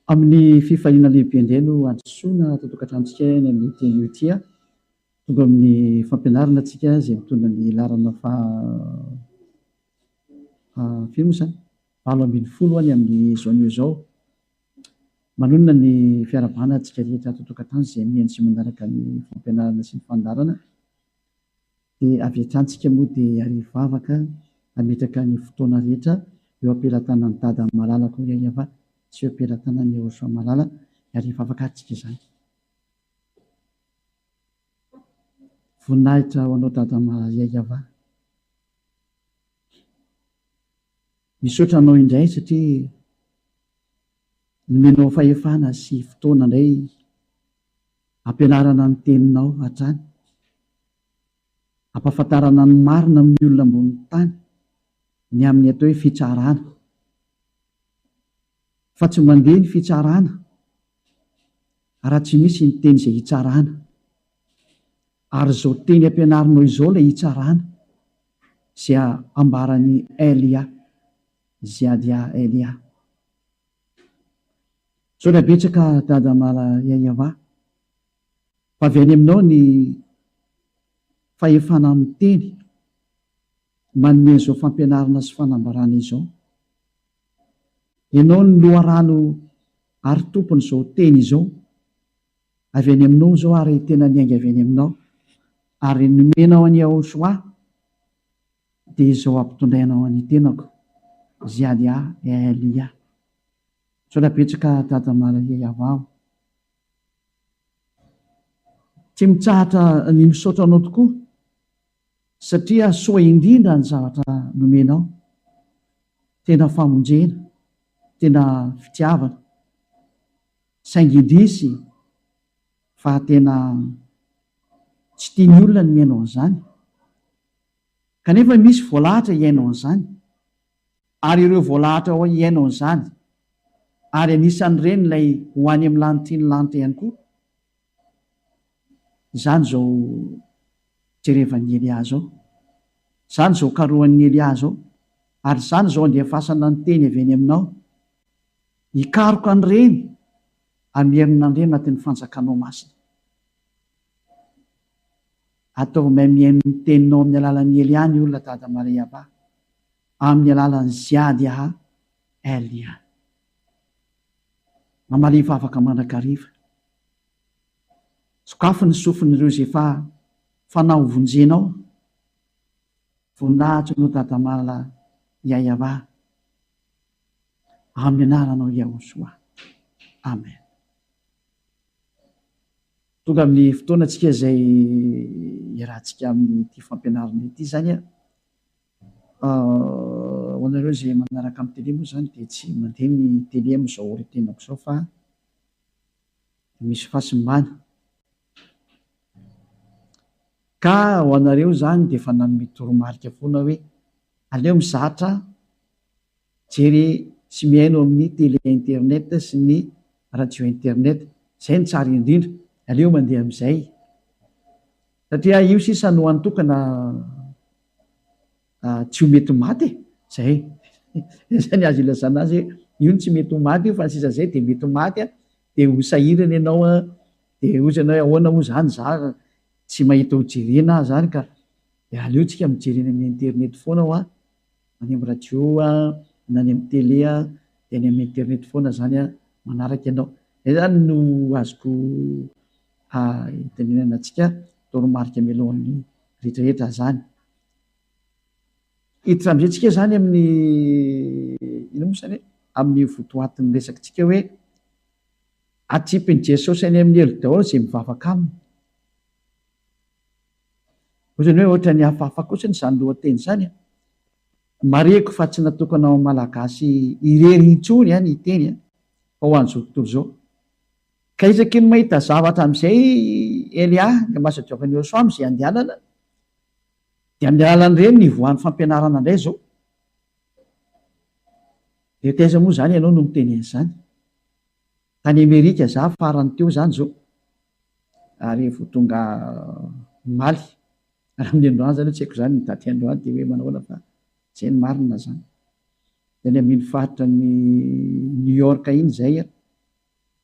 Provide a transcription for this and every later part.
Amin'ny fifaliana lehibe indray no handrosoana ato an-tokantranontsika eny amin'ity anio ity. Tonga amin'ny fampianarana antsika izay mitondra ny laharana faha firy moa izany? 18 any amin'izao anio izao. Manonona ny fiarahabana antsika rehetra ato an-tokantrano izay mihaino sy manaraka ny fampianarana sy ny fandaharana. Dia avy hatrany tsika moa dia ary hivavaka hametraka ny fotoana rehetra eo am-pelatanan'i Dada malala koa Yayava sy eo am-pelatanan'i Yehoshua malala ary hivavaka ary tsika izany. Voninahitra ho anao Dada malala Yayava. Misaotra anao indray satria nomenao fahefana sy fotoana indray Ampianarana ny teninao hatrany. Ampahafantarana ny marina amin'ny olona ambonin'ny tany ny amin'ny atao hoe fitsarana. Fa tsy mandeha ny fitsarana raha tsy misy ny teny izay hitsarana. Ary izao teny ampianarinao izao ilay hitsarana izay ambaran'i Elia, Ziadia Elia. Misaotra betsaka Dada Mala Yayava fa avy any aminao ny fahefana miteny manome an'izao fampianarana sy fanambarana izao. Ianao no loharano ary tompon'izao teny izao. Avy any aminao izao ary tena niainga avy any aminao ary nomenao an'i Yahoshuah dia izao ampitondrainao an'i tenako Ziadia Elia. Misaotra betsaka Dada Maria Yavao. Tsy mitsahatra ny misaotra anao tokoa satria soa indrindra ny zavatra nomenao. Tena famonjena, tena fitiavana. Saingy indrisy fa tena tsy tian'ny olona ny mihaino an'izany. Kanefa misy voalahatra hihaino an'izany. Ary ireo voalahatra ao hihaino an'izany, ary anisan'ireny ilay ho any amin'ny lanitry ny lanitra ihany koa, izany izao jerevan'i Elia izao, izany izao karohan'i Elia izao, ary izany izao andefasana ny teny avy any aminao, hikaroka an'ireny hamerina an'ireny anatin'ny fanjakanao masina. Ataovy mahay mihaino ny teninao amin'ny alalan'i Elia ny olona Dada Maria Ba. Amin'ny alalan'i Ziad A. Elia. Mamalia vavaka mandrakariva. Sokafy ny sofin'ireo izay efa fanahy ho vonjenao. Voninahitro anao Dada Malala Yayavah. Amin'ny anaranao Yahoshua. Amen. Tonga amin'ny fotoana tsika izay iarahantsika amin'ity fampianarana ity izany an. Ho anareo izay manaraka amin'ny télé moa izany dia tsy mandeha ny télé amin'izao ora itenenako izao fa misy fahasimbana. Ka ho anareo izany dia efa nanome toromarika foana hoe aleo mizatra Mijery sy mihaino amin'ny télé internet sy ny radio internet. Izay no tsara indrindra. Aleo mandeha amin'izay. Satria io sisa no hany tokana tsy ho mety maty e. Izay. Izay ny azo ilazana azy hoe io no tsy mety ho maty io fa ny sisa izay dia mety maty dia ho sahirana ianao dia hozy ianao hoe ahoana moa izany za tsy mahita ho jerena aho izany ka. Dia aleo tsika mijery eny amin'ny internet foana hoa. Any amin'ny radio na any amin'ny télé dia any amin'ny internet foana zany manaraka ianao. Izay zany no azoko itenenana antsika toromarika mialohan'ny rehetrarehetra zany. Hiditra amin'izay tsika zany amin'ny inona moa zany e? Amin'ny votoatin'ny resakitsika hoe atsipin'i Jesosy any amin'ny helo daholo izay mivavaka aminy. Ohatrany hoe ohatrany hafahafa kosa izany lohateny izany an! Marihiko fa tsy natokana ho Malagasy irery intsony an ny teny an, fa ho an'izao tontolo izao. Ka isaky ny mahita zavatra amin'izay Elia, ny ambasadiaokan'i Yosua amin'izay andehanana, dia amin'ny alalan'ireny no ivoahan'ny fampianarana indray izao. Dia taiza moa izany ianao no miteny an'izany? Tany Amerika za farany teo zany zao ary vao tonga omaly ary amin'ny androany zany tsy haiko zany ny daty androany dia hoe manahoana fa zay ny marina zany. Tany amin'iny faritra ny New York iny zay an.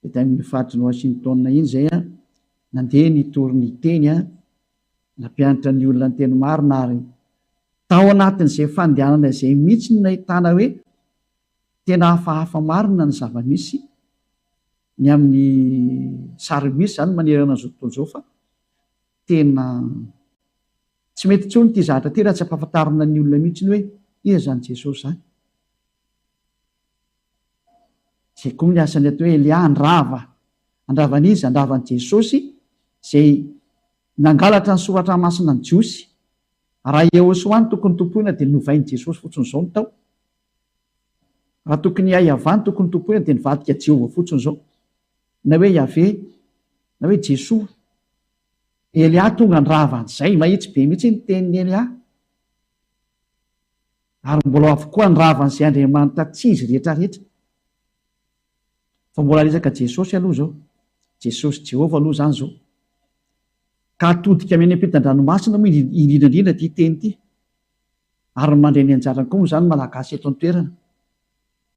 Dia tamin'iny faritry ny Washington iny izay aho nandeha nitory ny teny, nampianatra ny olona ny teny marina ary tao anatin'izay fandehanana izay mihitsy no nahitana hoe tena hafahafa marina ny zava-misy ny amin'ny sary misy izany manerana an'izao tontolo izao fa tena tsy mety intsony ity zavatra ity raha tsy ampahafantarina ny olona mihitsy hoe iza izany Jesosy izany. Izay koa ny asan'ny atao hoe Elia handrava. Handrava an'iza? Handrava an'i Jesosy izay nangalatra ny soratra masina ny Jiosy. Raha Yehosua no tokony tompoina dia novain'i Jesosy fotsiny izao ny tao. Raha tokony Yahvah no tokony tompoina dia nivadika Jehovah fotsiny izao. Na hoe Yahveh, na hoe Jesoa. Elia tonga handrava an'izay. Mahitsy be mihitsy ny tenin'i Elia. Ary mbola ho avy koa handrava an'izay Andriamanitra tsy izy rehetra rehetra. Fa mbola resaka Jesosy aloha izao. Jesosy Jehovah aloha izany izao. Ka atodika amy any ampitan-dranomasina moa indrindra indrindra ity teny ity. Ary ny mandray ny anjarany koa moa izany Malagasy eto an-toerana.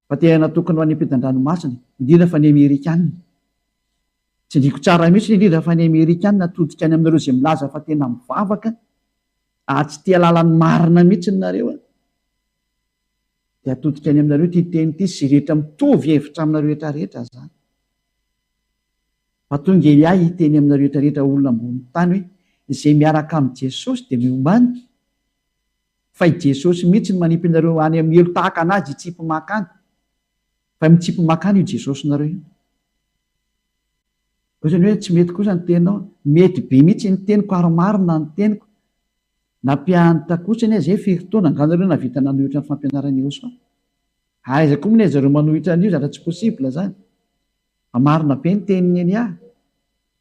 Fa tena tokony ho any ampitan-dranomasina, indrindra fa ny Amerikana. Tsindriako tsara mihitsy indrindra fa ny Amerikana atodika any aminareo izay milaza fa tena mivavaka ary tsy tia lalan'ny marina mihitsy nareo an! Dia atodika any aminareo ity teny ity sy rehetra mitovy hevitra aminareo rehetra rehetra zany. Fa tonga Elia hiteny aminareo rehetra rehetra olona ambony tany hoe izay miaraka amin'i Jesosy dia miomàna fa i Jesosy mihitsy no manipy anareo any amin'ny helo tahaka an'azy hitsipy makany fa mitsipy makany io Jesosinareo io. Ohatrany hoe tsy mety kosa ny teninao. Mety be mihitsy ny teniko ary marina ny teniko. Nampiantra kosa anie zay firy taona angaha nareo nahavita nanohitra ny fampianaran'i Yehosua? Aiza koa moa anie zareo manohitra an'io zatra tsy possible zany. Fa marina be ny tenin'i Elia.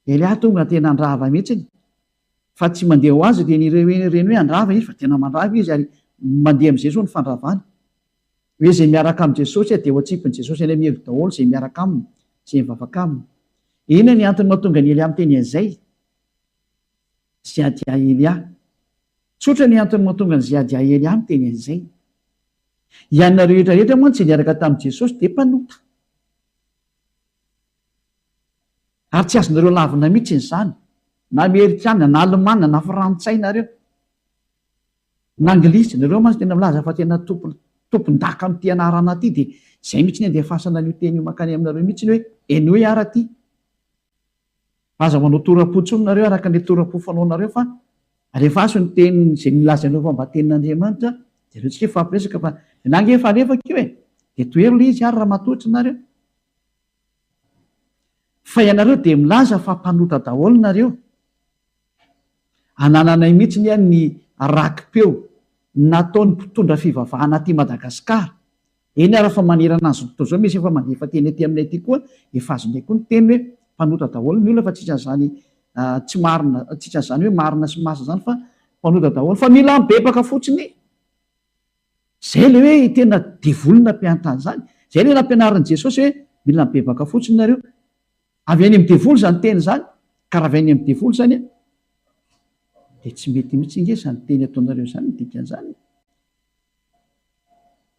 Elia tonga tena handrava mihitsiny. Fa tsy mandeha ho azy ireny ireny hoe handrava izy fa tena mandrava izy ary mandeha amin'izay zao ny fandravana. Hoe izay miaraka amin'i Jesosy dia ho atsipin'i Jesosy any amin'ny helo daholo izay miaraka aminy, izay mivavaka aminy. Inona ny antony mahatonga an'i Elia miteny an'izay? Ziadia Elia. Tsotra ny antony mahatonga an'i Ziadia Elia miteny an'izay. Ianareo rehetra rehetra mantsy izay niaraka tamin'i Jesosy dia mpanota. Ary tsy azonareo lavina mihitsy izany, na amerikana, na alemana, na frantsay nareo. Na anglisy, nareo mantsy tena milaza fa tena tompon tompon-daka amin'ity anarana ity dia izay mihitsy ny andefasana an'io teny io mankany aminareo mihitsy hoe henoy ara ity. Aza manao tora-po intsony nareo araka ny tora-po fanaonareo fa alefaso ny teny izay nilazainao fa mba tenin'Andriamanitra dia aleo tsika hifampiresaka fa na ange efa alefako io e! Dia tohero ilay izy ary ramatoa tsy nareo. Fa ianareo dia milaza fa mpanota daholo nareo. Anananay mihitsy anie ny raki-peo nataon'ny mpitondra fivavahana aty Madagasikara. Eny ara fa manerana an'izao tontolo izao misy efa mandefa teny aty aminay aty koa efa azonay koa ny teny hoe mpanota daholo ny olona fa tsisy an'izany tsy marina tsisy an'izany hoe marina sy masina izany fa mpanota daholo fa mila mibebaka fotsiny. Izay ilay hoe tena devoly nampianatra an'izany. Izay ilay nampianarin'i Jesosy hoe mila mibebaka fotsiny nareo. Avy any amin'ny devoly izany teny izany, ka raha avy any amin'ny devoly izany an, dia tsy mety mihitsy ange izany teny ataonareo izany ny dikan'izany e.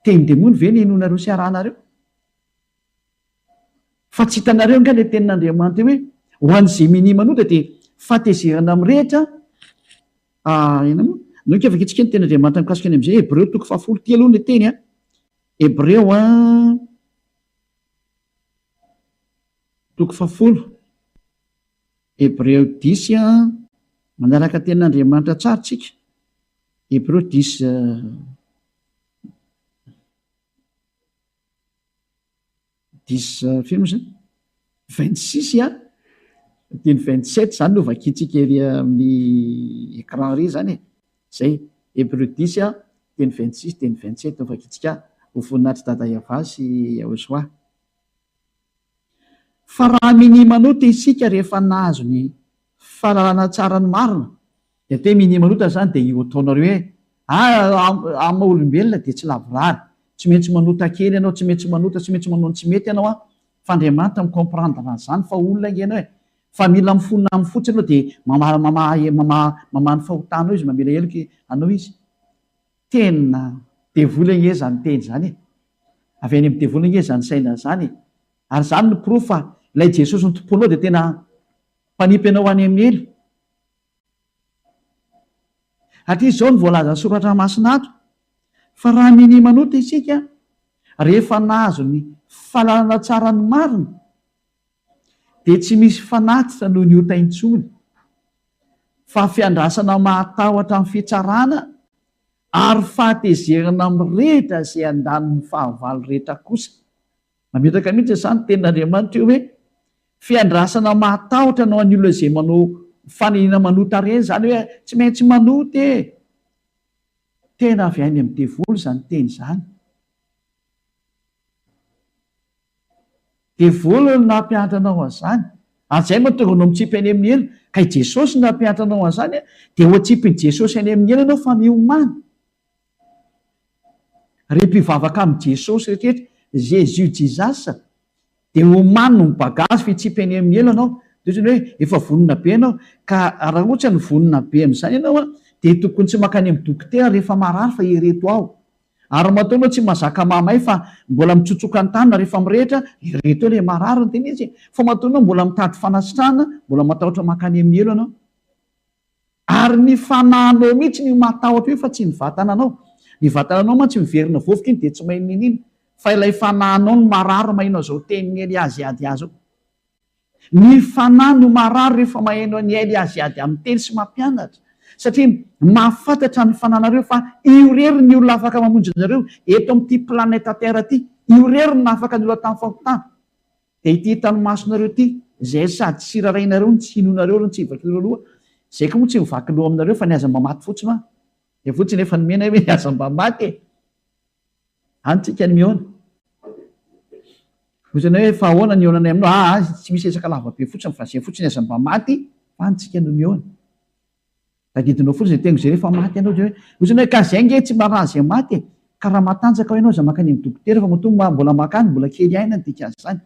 Teny demony ve ny henoinareo sy arahanareo? Fa tsy hitanareo angaha ilay tenin'Andriamanitra hoe ho an'izay minia manota dia fahatezerana mirehitra ah, inona moa? Noinka vakintsika ny tenin'Andriamanitra mikasika ny amin'izay, Hebreo toko fahafolo ity aloha ilay teny an. Hebreo an. Toko fahafolo, Hebreo dix a, manaraka tenin'Andriamanitra tsara tsika, Hebreo dix dix firy moa izany? 26 a, dia ny 27 izany no vakintsika ery amin'ny écran ery izany e, izay, Hebreo dix a, dia ny 26 dia ny 27 no vakintsika, ho voninahitr'i Dada Yavah sy Yahoshua. Fa raha minia manota isika rehefa nahazo ny fahalalana tsara ny marina, dia atao hoe minia manota izany dia io ataonareo hoe ah amin'ny maha olombelona dia tsy lavorary, tsy maintsy manota kely ianao, tsy maintsy manota, tsy maintsy manao ny tsy mety ianao an, fa Andriamanitra mi-comprendre an'izany fa olona ange ianao e, fa mila mifona aminy fotsiny ianao dia mamaha mamaha mamaha mamaha ny fahotanao izy, mamela heloka anao izy. Tena devoly ange izany teny izany e! Avy any amin'ny devoly ange izany saina izany e! Ary izany no porofo fa Ilay Jesosy notompoinao dia tena mpanipy anao any amin'ny helo. Satria izao no voalazan'ny Soratra Masina ato, Fa raha minia manota isika, rehefa nahazo ny fahalalana tsara ny marina, dia tsy misy fanatitra noho ny ota intsony, fa fiandrasana mahatahotra amin'ny fitsarana ary fahatezerana mirehitra izay handany ny fahavalo rehetra kosa. Mametraka mihitsy izany tenin'Andriamanitra io hoe fiandrasana mahatahotra no an'ny olona izay manao faniriana manota ireny, izany hoe tsy maintsy manota e! Tena avy any amin'ny devoly izany teny izany. Devoly no nampianatra anao an'izany. Ary izay no mahatonga anao mitsipy any amin'ny helo. Ka i Jesosy no nampianatra anao an'izany, dia ho atsipin'i Jesosy any amin'ny helo ianao fa miomàna. Ry mpivavaka amin'i Jesosy rehetra, Jésus Jesus, dia omano ny bagazy fa hitsipy any amin'ny helo ianao. Dia ohatrany hoe efa vonona be ianao. Ka raha ohatra ny vonona be amin'izany ianao dia tokony tsy mankany amin'ny dokotera rehefa marary fa ireto ao. Ary matoa ianao tsy mahazaka mahamay fa mbola mitsotsoka ny tanana rehefa mirehitra, ireto eo ilay marary no tena izy e. Fa matoa ianao mbola mitady fanasitrahana, mbola matahotra mankany amin'ny helo ianao. Ary ny fanahinao mihitsy no matahotra io fa tsy ny vatananao. Ny vatananao mantsy miverina vovoka iny dia tsy mahay niniana. Fa ilay fanahinao no marary maheno an'izao tenin'i Eliaziady zao. Ny fanahy no marary rehefa maheno an'i Eliaziady miteny sy mampianatra. Satria mahafantatra ny fanahinareo fa io irery ny olona afaka mamonjy anareo eto amin'ity planète terre ity. Io irery no nahafaka ny olona tamin'ny fahotana. Dia ity hitan'ny masonareo ity, izay sady tsy rarahinareo no tsy inoanareo no tsy hivakinareo loha, izay koa moa tsy mivaky loha aminareo fa ny aza mba maty fotsiny hoa. Dia fotsiny efa nomena hoe ny aza mba maty e! Any tsika ny mihaona. Ohatrany hoe fa ahoana ny hihaonanay aminao? Aa tsy misy resaka lava be fotsiny fa izay fotsiny aza mba maty fa any tsika no mihaona. Tadidinao fotsiny izay teniko izay rehefa maty ianao dia hoe ohatrany hoe ka izay ange tsy mba raha izay maty e! Ka raha matanjaka ao ianao aza mankany amin'ny dokotera fa matoa mba mbola mankany mbola kely aina ny dikan'izany.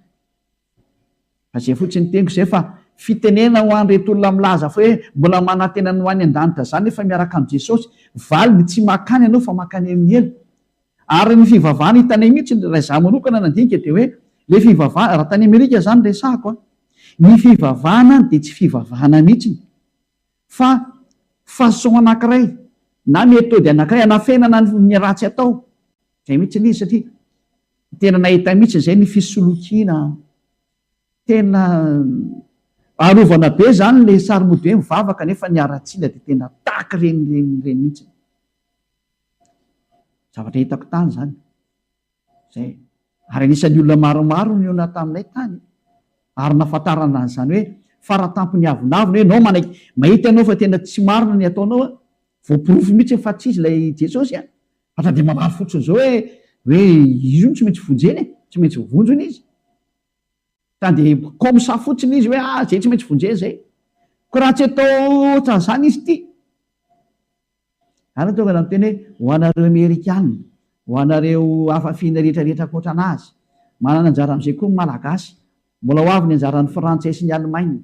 Fa izay fotsiny ny teniko izay fa fitenena ho an'ireto olona milaza fa hoe mbola manantena ny ho any an-danitra izany nefa miaraka amin'i Jesosy. Valiny, tsy mankany ianao fa mankany amin'ny helo. Ary ny fivavahana hitanay mihitsy, raha izaho manokana nandinika dia hoe ilay fivavahana, raha tany Amerika izany resahako an, ny fivavahana dia tsy fivavahana mihitsiny. Fa façon anankiray na méthode anankiray hanafenana ny ratsy atao. Zay mihitsy ilay izy satria tena nahita mihitsy izay ny fisolokiana tena arovana be zany ilay sary mody hoe mivavaka nefa ny haratsiana dia tena tahaka ireny ireny ireny mihitsy. Zavatra hitako tany izany. Zay. Ary anisan'ny olona maromaro nihaona taminay tany ary nahafantarana an'izany hoe faratampon'ny avonavona hoe ianao manaiky mahita ianao fa tena tsy marina ny ataonao an, voaporofo mihitsy fa tsy izy ilay Jesosy an, fa na dia mamaly fotsiny izao hoe hoe izy io no tsy maintsy vonjena e, tsy maintsy voavonjy hono izy. Ka dia comme ça fotsiny izy hoe ah zay tsy maintsy vonjena zay. Koa raha tsy atao ohatran'izany izy ity, Ary tonga niteny hoe, Ho anareo Amerikana, ho anareo hafa fihina rehetra rehetra ankoatra an'azy, manana anjara amin'izay koa ny Malagasy, mbola ho avy ny anjaran'ny Frantsay sy ny Allemagne,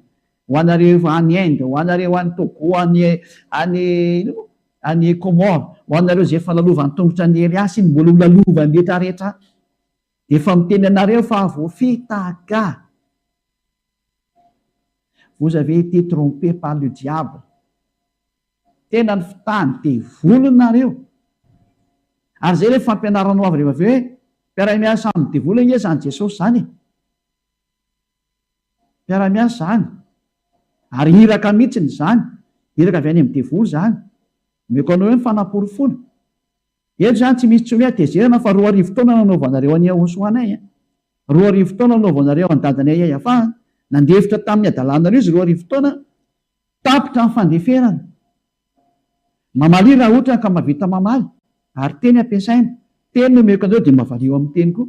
ho anareo any Inde, ho anareo any Togo, any any inona moa? any Comores, ho anareo izay efa lalovan'ny tongotra an'i Eliasy iny, mbola ho lalovan'ny rehetra rehetra, dia efa miteny anareo fa voafitaka. Vous avez été trompé par le diable. Tena ny fitany devoly nareo. Ary zay le fampianarana ho avy rehefa avy eo hoe mpiara-miasa amin'ny devoly ange zany Jesosy zany e. Mpiara-miasa zany. Ary iraka mihitsiny zany. Iraka avy any amin'ny devoly zany. Omeko anao eo ny fanaporofoana. Eto zany tsy misy tsy hoe hatezerana fa 2000 taona nanaovanareo an'i Yahoshuah anay a. 2000 taona nanaovanareo an'i dadanay Yahyafa a. Nandefitra tamin'ny hadalanareo izy 2000 taona. Tapitra ny fandeferana. Mamalia raha ohatra ka mahavita mamaly, ary teny ampiasaina. Teny no omeko anareo dia mba valio amin'ny teny koa.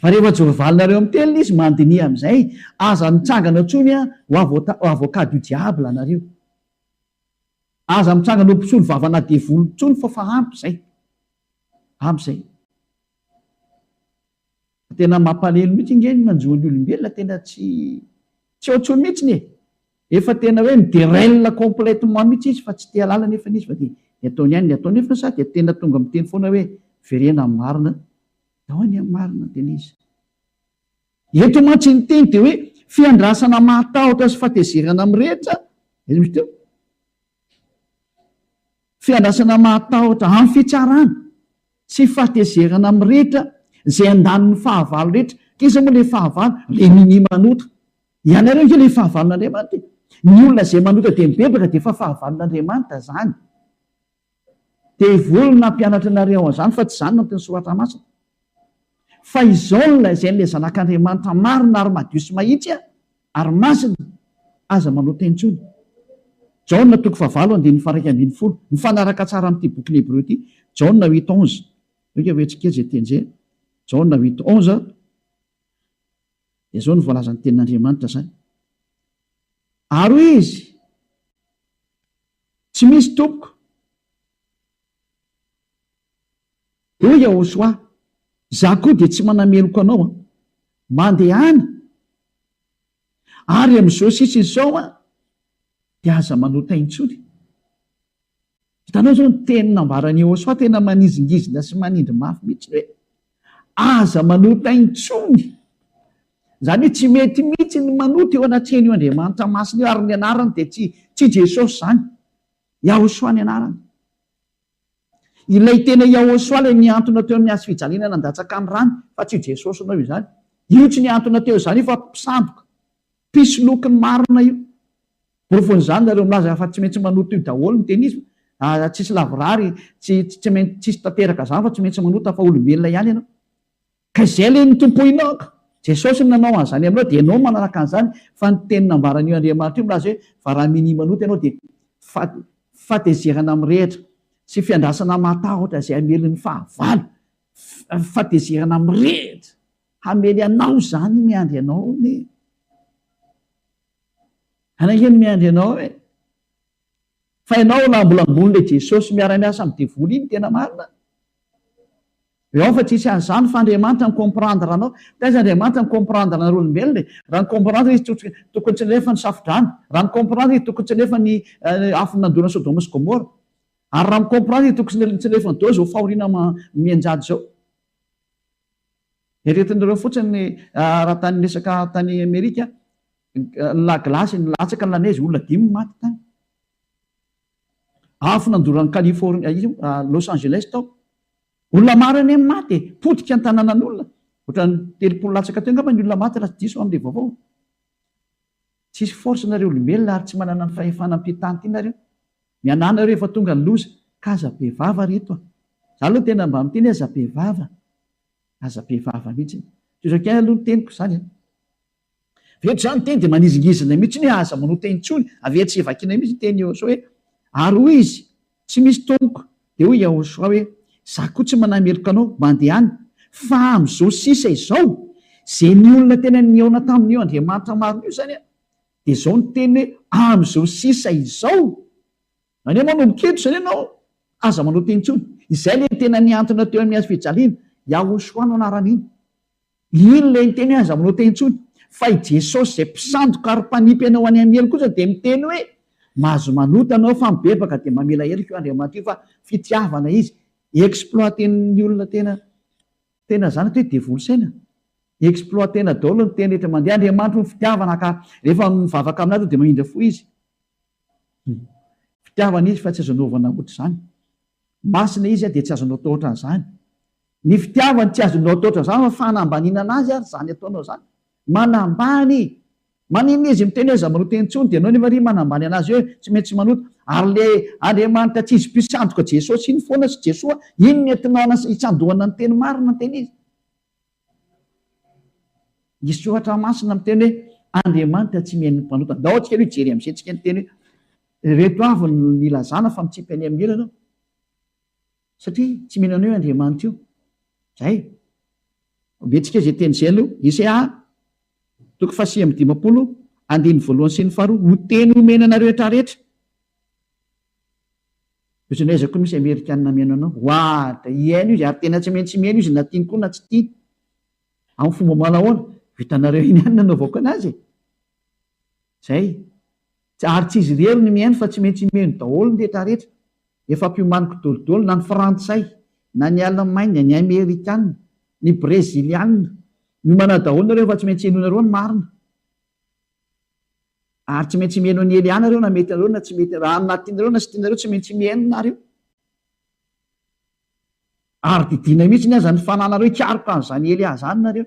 Fa rehefa tsy voavalinareo amin'ny teny ilay izy, mandiniha amin'izay. Aza mitsangana intsony ho avocat du diable nareo. Aza mitsangana ho mpisolo vavana devoly intsony fa fa ampy izay. Ampy izay. Tena mampalahelo mihitsy nge ny manjo ny olombelona tena tsy tsy ao intsony mihitsiny e! Efa tena hoe mi-derèle complètement mihitsy izy fa tsy te hahalala nefa izy fa dia ny ataony ihany ny ataony nefa sa dia tena tonga miteny foana hoe miverena amin'ny marina dao anie amin'ny marina tena izy. Eto mantsy ny teny dia hoe fiandrasana mahatahotra sy fahatezerana mirehitra, aiza misy teo? Fiandrasana mahatahotra amin'ny fitsarana sy fahatezerana mirehitra izay andanin'ny fahavalo rehetra. K'iza moa ilay fahavalo? Ilay minia manota. Ianareo ange ilay fahavalon'Andriamanitra e! Ny olona izay manota dia mibebaka dia efa fahavalon'Andriamanitra izany. Devoly no nampianatra anareo an'izany fa tsy izany no anton'ny Soratra Masina. Fa izao no lazain'ilay Zanak'Andriamanitra marina ary madio sy mahitsy ary masina, aza manota intsony. Jaona toko fahavalo andininy faha-11, mifanaraka tsara amin'ity bokin'ny Hebreo ity, Jaona huit onze, Hoy hoe tsy kely izay teny izay, Jaona huit onze, dia izao no voalazan'ny tenin'Andriamanitra izany. Ary hoy izy, Tsy misy tompoko. Hoy Yahoshuah, Izaho koa dia tsy manameloka anao an. Mandehana, ary amin'izao sisa izao an, dia aza manota intsony. Hitanao izao ny teny nambaran'i Yahoshuah tena manizingizina sy manindry mafy mihitsy hoe, Aza manota intsony. Izany hoe tsy mety mihitsy ny manota eo anatrehan'io Andriamanitra masina io ary ny anarany dia tsy tsy Jesosy izany. Yahoshuah ny anarany. Ilay tena Yahoshuah ilay nihantona teo amin'ny hazo fijaliana nandatsaka ny rany fa tsy io Jesosinao io izany. Io tsy nihantona teo izany io fa mpisandoka. Mpisoloky ny marina io. Porofon'izany nareo milaza fa tsy maintsy manota io daholo ny teny izy fa tsisy lavorary tsy tsy maintsy tsisy tanteraka zany fa tsy maintsy manota fa olombelona ihany ianao. Ka izay le notompoinao ka. Jesosy no nanao an'izany aminao dia ianao no manaraka an'izany fa ny teny nambaran'io Andriamanitra io milaza hoe fa raha minia manota ianao dia fahatezerana mirehitra sy fiandrasana mahatahotra izay hamely ny fahavalo fahatezerana mirehitra hamely anao izany miandry anao anie. Any ange no miandry anao e! Fa ianao lambolamboin'ilay Jesosy miara-miasa amin'ny devoly iny tena marina. Eo fa tsisy an'izany fa Andriamanitra mi-comprendre anao. Taiza Andriamanitra mi-comprendre anareo olombelona e? Raha ni-comprendre izy tokony tsy nilefa ny safo-drano. Raha ni-comprendre izy tokony tsy nilefa ny afo nandoro an'i Sodoma sy Gomora. Ary raha mi-comprendre izy tokony tsy nilefa ny daholo izao fahoriana mianjady izao. Eritreretinareo fotsiny raha tany resaka tany Amerika, ny la glace nilatsaka ny la neige, olona dimy maty tany. Afo nandoro an'i Californie, iza moa, Los Angeles tao. Olona maro anie maty e, potika ny tanànan'olona. Ohatran'ny 30 latsaka teo angamba ny olona maty raha tsy diso amin'ilay vaovao. Tsisy force nareo olombelona ary tsy manana ny fahefana amin'ity tany ity nareo. Mianahy nareo efa tonga ny loza ka aza be vava ry eto a. Za aloha tena mba miteny hoe aza be vava. Aza be vava mihitsy. Toy izao kay aloha ny teniko izany a. Avy eto izany ny teny dia manizingizina mihitsy hoe aza manota intsony. Avy etsy vakiana mihitsy ny teny Yehosua hoe ary hoy izy, tsy misy tompoko. Dia hoy Yehosua hoe, za koa tsy manameloka anao, mandehana. Fa amin'izao sisa izao, izay ny olona tena nihaona tamin'io Andriamanitra marina io izany an, Dia izao ny teny hoe amin'izao sisa izao. Anie manomboka eto izany ianao, aza manao teny intsony. Izay ilay tena nihantona teo amin'ny hazo fijaliana. Yahoshuah no anaran'iny. Iny ilay niteny hoe aza manao teny intsony. Fa i Jesosy izay mpisandoka ary mpanipy anao any amin'ny helo kosa dia miteny hoe mahazo manota ianao fa mibebaka dia mamela heloka io Andriamanitra io fa fitiavana izy. Exploiter-n'ny olona tena Tena zany atao hoe devoly saina. Exploiter-na daholo ny teny rehetra mandeha. Andriamanitro ny fitiavana ka rehefa mivavaka amin'ahy aloha dia mamindra fo izy. Fitiavana izy fa tsy azo anaovana ohatr'izany. Masina izy dia tsy azonao atao ohatran'izany. Ny fitiavany tsy azonao atao ohatran'izany fa fanambaniana anazy ary izany ataonao izany. Manambany. Maninona izy miteny hoe aza manota intsony dia ianao nefa ry manambany anazy hoe tsy maintsy manota. Ary le Andriamanitra tsy izy mpisandoka Jesosy iny foana sy Jesoa iny no entinao hisandohana ny teny marina ny teny izy. Ny soratra masina miteny hoe Andriamanitra tsy mihaino ny mpanota. Ndao antsika aloha hijery amin'izay tsika ny teny hoe ireto avy no nilazana fa mitsipy any amin'ny helo ianao. Satria tsy mino an'io Andriamanitra io. Zay. Ombentsika izay teny izay aloha. Isaia toko faha-59, andininy voalohany sy ny faharoa, Ho teny omena anareo rehetra rehetra. Ohatran'ny aiza koa misy Amerikana mihaino anao. What? Hihaino izy ary tena tsy maintsy mihaino izy na tiany koa na tsy tiany. Amin'ny fomba manahoana? Vitanareo iny ihany ny nanaovako anazy e. Zay. Ary tsy izy irery no mihaino fa tsy maintsy mihaino daholo ny rehetra rehetra. Efa ampiomaniko dolidoly na ny frantsay, na ny alemaina, ny amerikana, ny breziliana. Miomana daholo nareo fa tsy maintsy henoinareo ny marina. Ary tsy maintsy mihaino an'i Elia nareo na mety nareo na tsy mety, raha na tianareo na tsy tianareo tsy maintsy mihaino nareo. Ary didiana mihitsy ny aza ny fananareo hikaroka an'izany Elia izany nareo.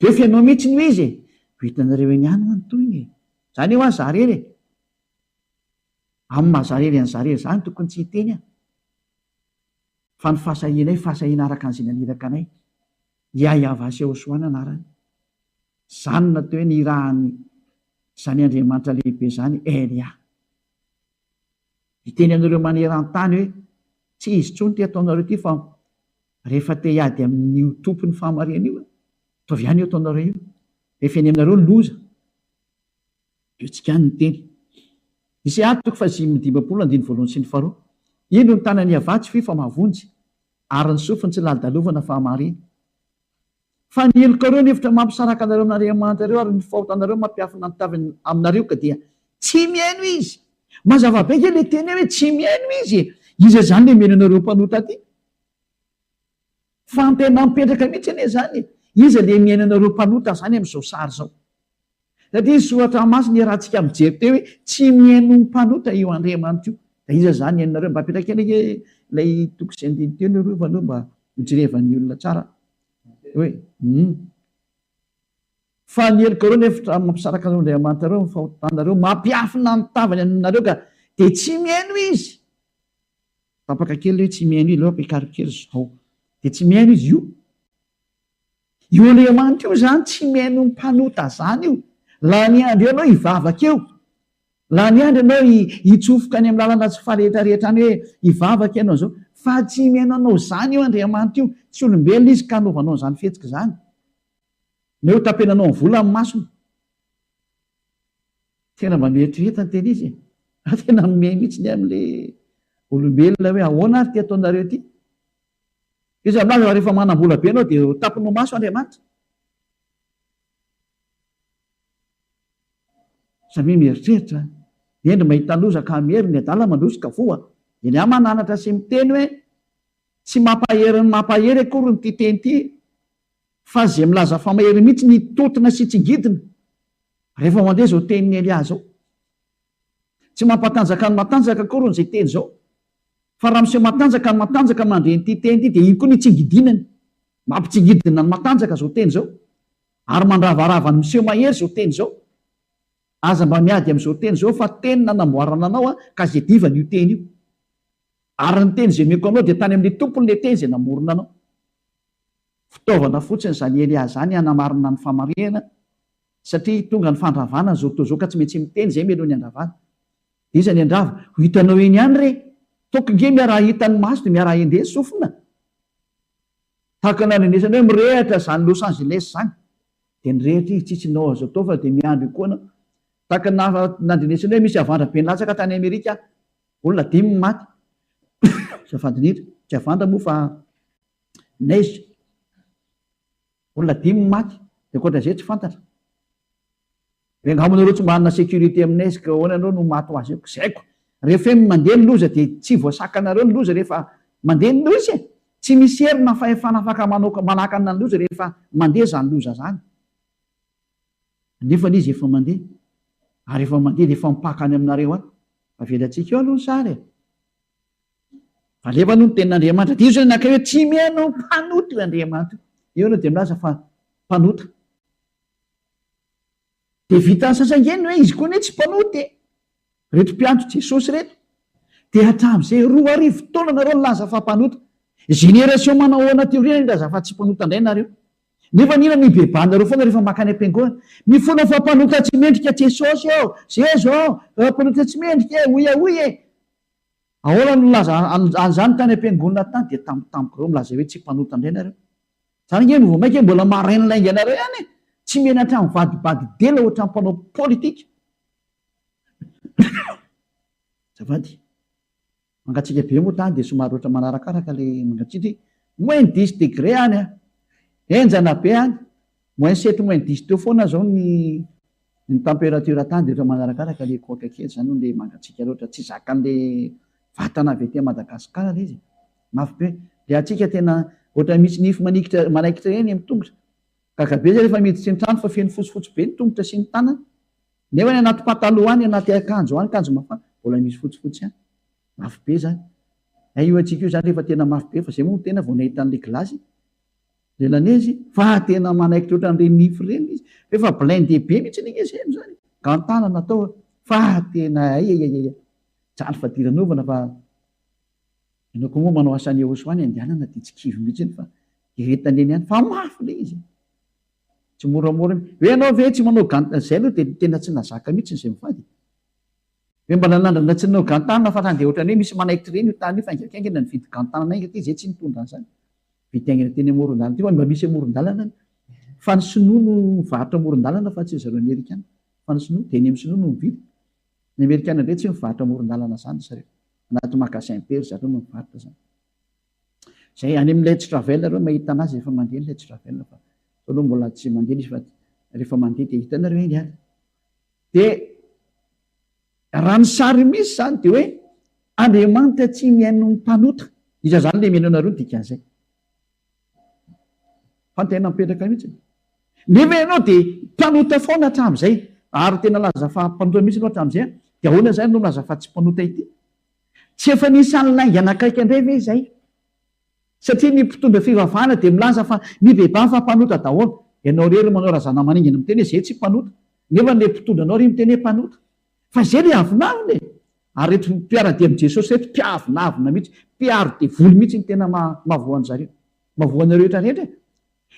Dia fenoy mihitsy ny izy e! Ho hitanareo eny ihany hoa ny tohiny e! Zany hoa za rery e! Amin'ny maha za rery an'i za rery zany tokony tsy hiteny aho. Fa ny fahasahianay fahasahiana araka an'izay naniraka anay. Yahyaavah Yahoshuah ny anarany. Zany no natao hoe nirahany zany Andriamanitra lehibe zany Elia. Hiteny anareo maneran-tany hoe tsy izy intsony ity ataonareo ity fa rehefa te hiady amin'io tompon'ny fahamarinana io, ataovy ihany io ataonareo io. Rehefa eny aminareo ny loza, dia tsy ihany ny teny. Isaia toko faha-55 andininy voalohany sy ny faharoa. Indro ny tanan'i Yavah tsy fohy fa mahavonjy, ary ny sofiny tsy lalidalovana fa hamarina. Fa ny helokareo ny hevitra mampisaraka anareo amin'Andriamanitrareo ary ny fahotanareo mampiafina ny tavany aminareo ka dia tsy mihaino Izy. Mazava be ange ilay teny hoe tsy mihaino Izy e! Iza izany ilay mihaino anareo mpanota aty? Fantena mipetraka mihitsy anie izany e! Iza ilay mihaino anareo mpanota izany amin'izao sary izao? Satria ny soratra masina iarahantsika mijery teo hoe tsy mihaino ny mpanota io Andriamanitra io. Dia iza izany henonareo? Mba apetraka kely ange ilay toko sy andininy teo aloha fa aloha mba hojerevan'ny olona tsara hoe hum. Fa ny helokareo nefa mampisaraka anareo Andriamanitrareo amin'ny fahotanareo, mampiafina ny tavany aminareo ka dia tsy mihaino Izy. Tapaka kely ilay hoe tsy mihaino Izy, aleo ampiakariko kely izao. Dia tsy mihaino Izy io. Io Andriamanitra io izany tsy mihaino ny mpanota izany io. Lany andro eo ianao hivavaka eo. Lany andro ianao hitsofoka any amin'ny lalana tsy farehetra rehetra any hoe hivavaka ianao izao. Fa tsy mihaino anao izany io Andriamanitra io. Tsy olombelona izy ka hanaovanao an'izany fihetsika izany. Na eo tapenanao ny vola amin'ny masony. Tena mba mieritrereta ny tena izy e. Tena mimehy mihitsy ny amin'ilay olombelona hoe ahoana ary ity ataonareo ity. Iza milaza fa rehefa manam-bola be ianao dia ho tampinao maso Andriamanitra? Samia mieritreritra. Ny hendry mahita loza ka miery, ny adala mandroso ka voa. Elia mananatra sy miteny hoe tsy mampahery ny mampahery akory ity teny ity fa izay milaza fa mahery mihitsy ny hitontona sy tsingidina rehefa mandeha izao tenin'i Elia izao. Tsy mampatanjaka ny matanjaka akory izay teny izao. Fa raha miseho matanjaka ny matanjaka mandre an'ity teny ity dia iny koa ny tsingidinany. Mampitsingidina ny matanjaka izao teny izao. Ary mandravarava ny miseho mahery izao teny izao. Aza mba miady amin'izao teny izao fa teny nanamboarana anao ka zedivana io teny io. Ary ny teny izay omeko anao dia tany amin'ilay tompon'ilay teny izay namorona anao. Fitaovana fotsiny izany Elia izany hanamarina ny famarihana satria tonga ny fandravana izao tontolo izao ka tsy maintsy miteny izay mialoha ny handravana. Dia iza ny handrava? Ho hitanao eny ihany re! Toky nge miaraha-hita ny maso dia miaraha-ende ny sofina. Tahaka ny nandrenesana hoe mirehatra izany Los Angeles izany. Dia nirehitra izy, tsisy nao azo atao fa dia miandry eo koa anao. Tahaka ny nandrenesana hoe misy havandra be nilatsaka tany Amerika, olona dimy ny maty. Azafady indrindra, tsy havandra moa fa neige. Olona dimy ny maty, dia ankoatra izay tsy fantatra. Hoe angamba nareo tsy manana sécurité amin'ny neige ka ahoana ianao no maty ho azy eo. Tsy haiko. Rehefa hoe mandeha ny loza dia tsy voasakanareo ny loza rehefa mandeha ny loza e. Tsy misy hery na fahefana afaka manao manakana ny loza rehefa mandeha izany loza izany. Nefa izy efa mandeha. Ary efa mandeha dia efa mipaka any aminareo any. Avelantsika eo aloha ny sary e. Alefa aloha ny tenin'Andriamanitra. Diso ny anankiray hoe tsy mihaino mpanota io Andriamanitra io. Eo aloha dia milaza fa mpanota. Dia vitan'ny sasangeny hoe izy koa anie tsy mpanota e. Reto mpiantso Jesosy reto. Dia hatramin'izay 2000 taona nareo nilaza fa mpanota. Génération manao ahoana aty aoriana nilaza fa tsy mpanota indray nareo. Nefa nina no ibebahanareo foana rehefa makany am-piangonana. Mifona fa mpanota tsy mendrika Jesosy ô! Jeso ô! Mpanota tsy mendrika e! Hoy ahoy e! Ahoana no nilaza an'izany tany am-piangonana tany? Dia tampotampoka ireo milaza hoe tsy mpanota indray nareo. Zany ange no vao maika mbola marin lainga anareo ihany e! Tsy menatra mivadibady dela ohatran'ny mpanao politika. Azafady. Mangatsiaka be moa tany dia somary ohatran'ny manarakaraka ilay mangatsiaka. Moins dix degré any an! Henjana be any. Moins sept moins dix teo foana zao ny ny température tany dia efa manarakaraka le koaka kely zany hono le mangatsiaka loatra tsy zakan'le vatana avy aty Madagascar le izy e! Mafy be. Le antsika tena. Ohatran'ny misy nify manikitra manaikitra ireny amin'ny tongotra. Gaga be zay rehefa miditra ny trano fa feno fotsifotsy be ny tongotra sy ny tanana. Nefa any anaty pataloha any, anaty akanjo any, akanjo mafana, mbola misy fotsifotsy ihany. Mafy be zany. Hay io antsika io zany rehefa tena mafy be fa zay moa no tena vao nahita an'ilay gilasy le lanezy fa tena manaikitra ohatran'ireny nify ireny izy. Efa blindé be mihitsy ny ankizy heno zany. Gant-tanana atao fa tena aiaiaiai. Jaly fadiranovana fa ianao koa moa manao asan'i Yehosoa any andehanana dia tsy kivy mihitsy fa iretana eny ihany fa mafy ilay izy. Tsy moramora mihitsy. Hoe ianao ve tsy manao gant, izay aloha dia tena tsy nahazaka mihitsy izay mivady. Hoe mba nanandrana tsy nanao gant tanana fa nandeha ohatran'ny hoe misy manaikitra ireny io tany io fa haingankaingana nividy gant tanana haingana ity izay tsy nitondra an'izany. Nividy haingana teny amoron-dalana ity fa mba misy amoron-dalana any. Fa ny sinoa no mivarotra amoron-dalana fa tsy ry zareo amerikana. Fa ny sinoa dia eny amin'ny sinoa no mividy. Ny amerikana indray tsy mivarotra amoron-dalana izany ry zareo. Anaty magasin be ry zareo no mivarotra izany. Izay any amin'ny Let's Travel nareo mahita anazy rehefa mandeha ny Let's Travel fa zao aloha mbola tsy mandeha izy fa rehefa mandeha dia hitanareo eny ary. Dia raha ny sary misy izany dia hoe Andriamanitra tsy mihaino ny mpanota. Iza izany ilay mihaino anareo ny dikan'izay? Fa ny tena mipetraka mihitsy. Nefa ianao dia mpanota foana hatramin'izay. Ary tena laza fa mpanota mihitsy ianao hatramin'izay. Dia ahoana izany no milaza fa tsy mpanota ity? Tsy efa nisan'ny laingana akaiky indray ve izay? Satria ny mpitondra fivavahana dia milaza fa mibebaha fa mpanota daholo. Ianao irery manao razanamaningana miteny hoe zay tsy mpanota. Nefa ilay mpitondra anao ry miteny hoe mpanota. Fa zay le avonavona e! Ary reto mpiara-dia amin'i Jesosy reto mpiavonavona mihitsy, mpiaro devoly mihitsy ny tena mahavoa an'zareo. Mahavoa anareo rehetra rehetra e!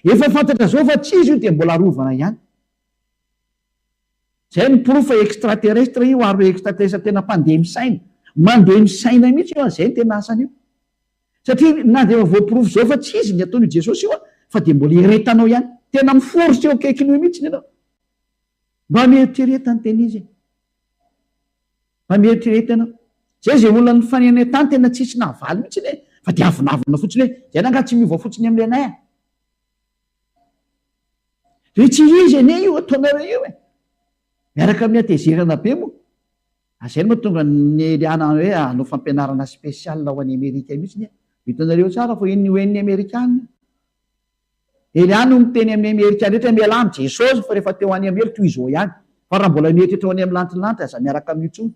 Efa fantatra zao fa tsy izy io dia mbola arovana ihany. Zay no porofo fa extraterrestre io ary extraterrestre tena mpandeha misaina. Mandeha misaina mihitsy io an, zay no tena asany io. Satria na dia efa voaporofo zao fa tsy izy ny ataon'io Jesosy io an, fa dia mbola iretanao ihany. Tena mi-force eo akaikin'io mihitsy ianao. Mba mieritrereta ny tena izy e. Mba mieritrereta ianao. Zay zay olona nifanena tany tena tsisy nahavaly mihitsy e, fa dia avonavona fotsiny hoe zay angaha tsy miova fotsiny amin'ilay anay a. Dia tsy izy anie io ataonareo io e. Miaraka amin'ny hatezerana be moa. Ary izay no mahatonga an'i Eliana hoe hanao fampianarana spécial ho an'i Amerika mihitsy e. Hitanareo tsara fa iny ho henon'ny Amerikana. Eliana no miteny amin'ny Amerika rehetra hoe mialà amin'i Jesosy fa rehefa te ho any amin'ny helo tohizo ao ihany. Fa raha mbola mieritreritra ho any amin'ny lantilanty aza miaraka amin'io intsony.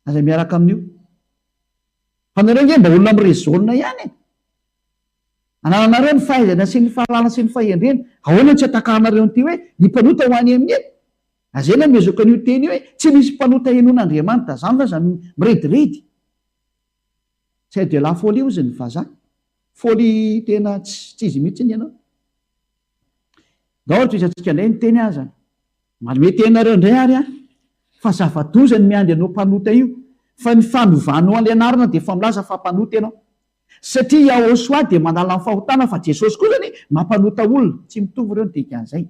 Aza miaraka amin'io. Fa nareo ange mba olona mi-raisonne ihany e. Anananareo ny fahaizana sy ny fahalalana sy ny fahendrena. Ahoana no tsy atakaranareo an'ity hoe, ny mpanota ho any amin'ny helo? Aza ela miezaka an'io teny io hoe, tsy misy mpanota henoin'Andriamanitra. Zany ve aza mirediredy? C'est de la folie hozy ny vazaha. Folie tena tsy izy mihitsy ny anao. Ndao ary tohizantsika indray ny teny aza. Manome teny nareo indray ary aho fa zava-doza ny miandry anao mpanota io fa ny fanovanao an'ilay anarana dia efa milaza fa mpanota ianao. Satria Yahoshuah dia manala ny fahotana fa Jesosy kosa anie mampanota olona. Tsy mitovy ireo ny dikan'izay.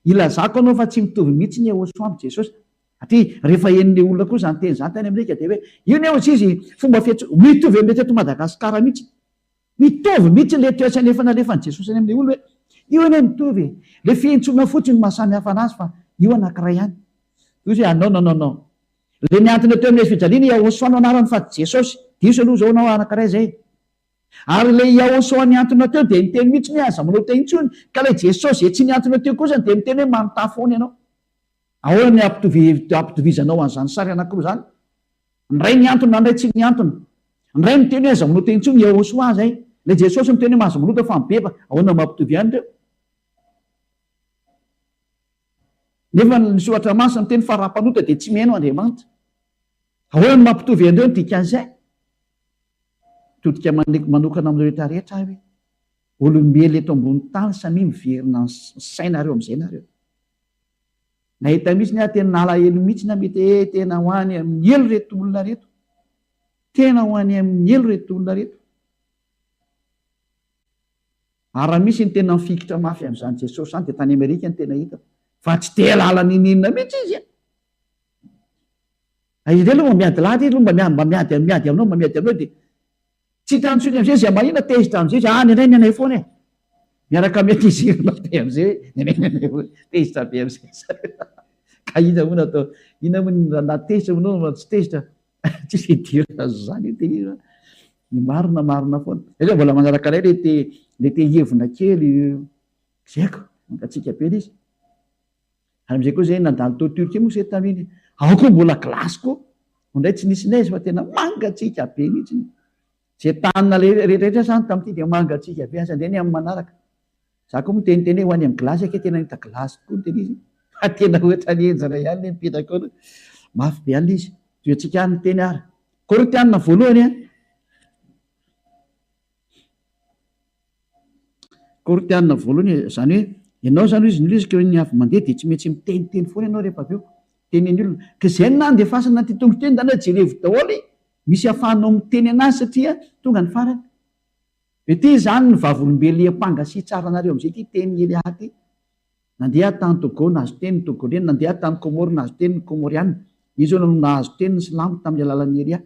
Ilazako anao fa tsy mitovy mihitsy ny Yahoshuah amin'i Jesosy. Satria rehefa henon'ilay olona koa izany teny izany tany Amerika dia hoe io anie hozy izy fomba fiantso mitovy amin'ilay teto Madagasikara mihitsy. Mitovy mihitsy ilay toetra efa nalefan'i Jesosy any amin'ilay olona hoe io anie mitovy e. Ilay fiantsoana fotsiny no maha samy hafa anazy fa io anankiray ihany. Hoy izy hoe ah non non non non. Ilay nihantona teo amin'ny hazo fijaliana Yahoshuah no anarany fa tsy Jesosy. Diso aloha izao anao anankiray izay. Ary ilay Yahoshuah nihantona teo dia niteny mihitsy hoe aza manota intsony. Ka ilay Jesosy izay tsy nihantona teo kosa dia miteny hoe manotà foana ianao. Ahoana ny hampitovizanao an'izany sary anankiroa izany? Ny iray nihantona, ny iray tsy nihantona. Ny iray miteny hoe aza manota intsony, Yahoshuah izay. Ilay Jesosy miteny hoe aza manota fa mibebaka. Ahoana no mampitovy an'ireo? Nefa ny Soratra Masina miteny fa raha mpanota dia tsy mihaino Andriamanitra. Ahoana no mampitovy an'ireo ny dikan'izay? Mitodika manokana amin'ireo rehetra rehetra aho hoe, olombelona eto ambony tany samia miverina ny sainareo amin'izay nareo. Nahita mihitsy ny aho tena nalahelo mihitsy na mety hoe tena ho any amin'ny helo reto olona reto. Tena ho any amin'ny helo reto olona reto. Ary raha misy ny tena mifikitra mafy amin'izany Jesosy izany dia tany Amerika no tena hitako fa tsy te halala n'inon'inona mihitsy izy a! Izy indray aloha mba miady lahatra izy aloha mba miady mba miady miady aminao mba miady aminao dia tsy hitany intsony amin'izay izy mahina tezitra amin'izay izy ah ny anay ny anay foana e! Miaraka amin'ny hatezerana be amin'izay hoe ny anay ny anay foana tezitra be amin'izay ka inona moa no atao inona moa na tezitra moa ianao na tsy tezitra tsisy idirana an'izany io dia inona. Ny marina marina foana. Zay zao mbola manaraka anay le te le te hievona kely tsy haiko, mangatsiaka be le izy. Ary amizay koa zay nandalo tao Turquie moa zay tamin'iny, ao koa mbola glace koa, ao ndray tsy nisy neige fa tena mangatsiaka be mihitsy. Zay tany naleha rehetra zany tamin'ity dia mangatsiaka be, asa ndray ny amin'ny manaraka. Za koa miteniteny hoe ho any amin'ny glace ake tena nahita glace tokoa ny tena izy fa tena ohatrany henjana ihany le mipetraka eo mafy be any le izy. Toy antsika any ny teny ary. Korintianina voalohany a. Korintianina voalohany e, zany hoe ianao zany hoy izy ny izy ny avy mandeha dia tsy maintsy miteniteny foana ianao rehefa avy eo. Tenen'ny olona. Ka izay no nandefasana an'ity tongotra ity, ndana jerevo daholo misy ahafahanao miteny anazy satria tonga ny farany. Ity izany ny vavolombelona hiampanga sy hitsara anareo amin'izay ity tenin'i Elia ity. Nandeha tany Togo nahazo teny ny Togoley, nandeha tany Comores nahazo teny ny Comoriana. Izy hono no nahazo teny ny Silamo tamin'ny alalan'i Elia.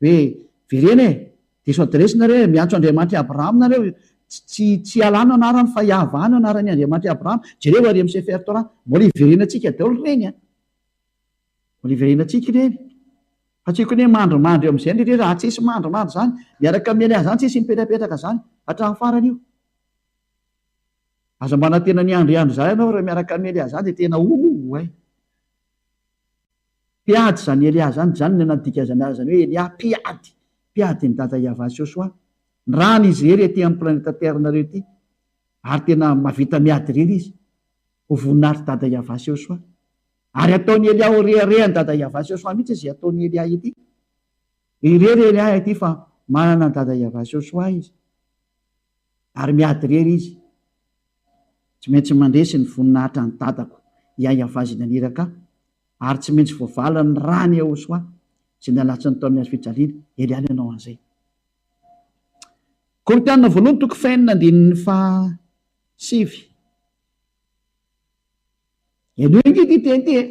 Hoe, verena e! Diso adiresy nareo e! Miantso Andriamanitr'i Abrahama nareo, tsy tsy Allah no anarany fa Yahvah no anaran'i Andriamanitr'i Abrahama. Jereo ary amin'ny Sefer Torah. Mbola hiverenantsika daholo ireny an! Mbola hiverenantsika ireny. Fa tsy haiko ny hoe mandrimandry eo amin'izay ndry raha tsisy mandrimandry izany, miaraka amin'i Elia izany tsisy mipetrapetraka izany hatramin'ny farany io. Aza manantena ny hiandriandry izany ianao raha miaraka amin'i Elia izany dia tena ouay. Mpiady izany Elia izany, izany no nandikazana azy hoe Elia mpiady, mpiady ny dada Yavah sy Josoa. Nirahana izy irery aty amin'ny planeta Terre-nareo ity ary tena mahavita miady irery izy. Ho voninahitr'i dada Yavah sy Josoa. Ary ataon'i Elia ho reharehan'i dada Yavah sy Josoa mihitsy izay ataon'i Elia ity. Irery Elia ity fa manana an'i dada Yavah sy Josoa izy. Ary miady irery izy. Tsy maintsy mandresy ny voninahitra an'i dadako i Yavah izay naniraka ahy, ary tsy maintsy voavalan'ny ran'i Yehosua izay nalatsany tao amin'ny hazo fijaliana. Elia nanao an'izay. Korintiana voalohany toko fahenina andininy faha sivy. Henoy ange ity teny ity e!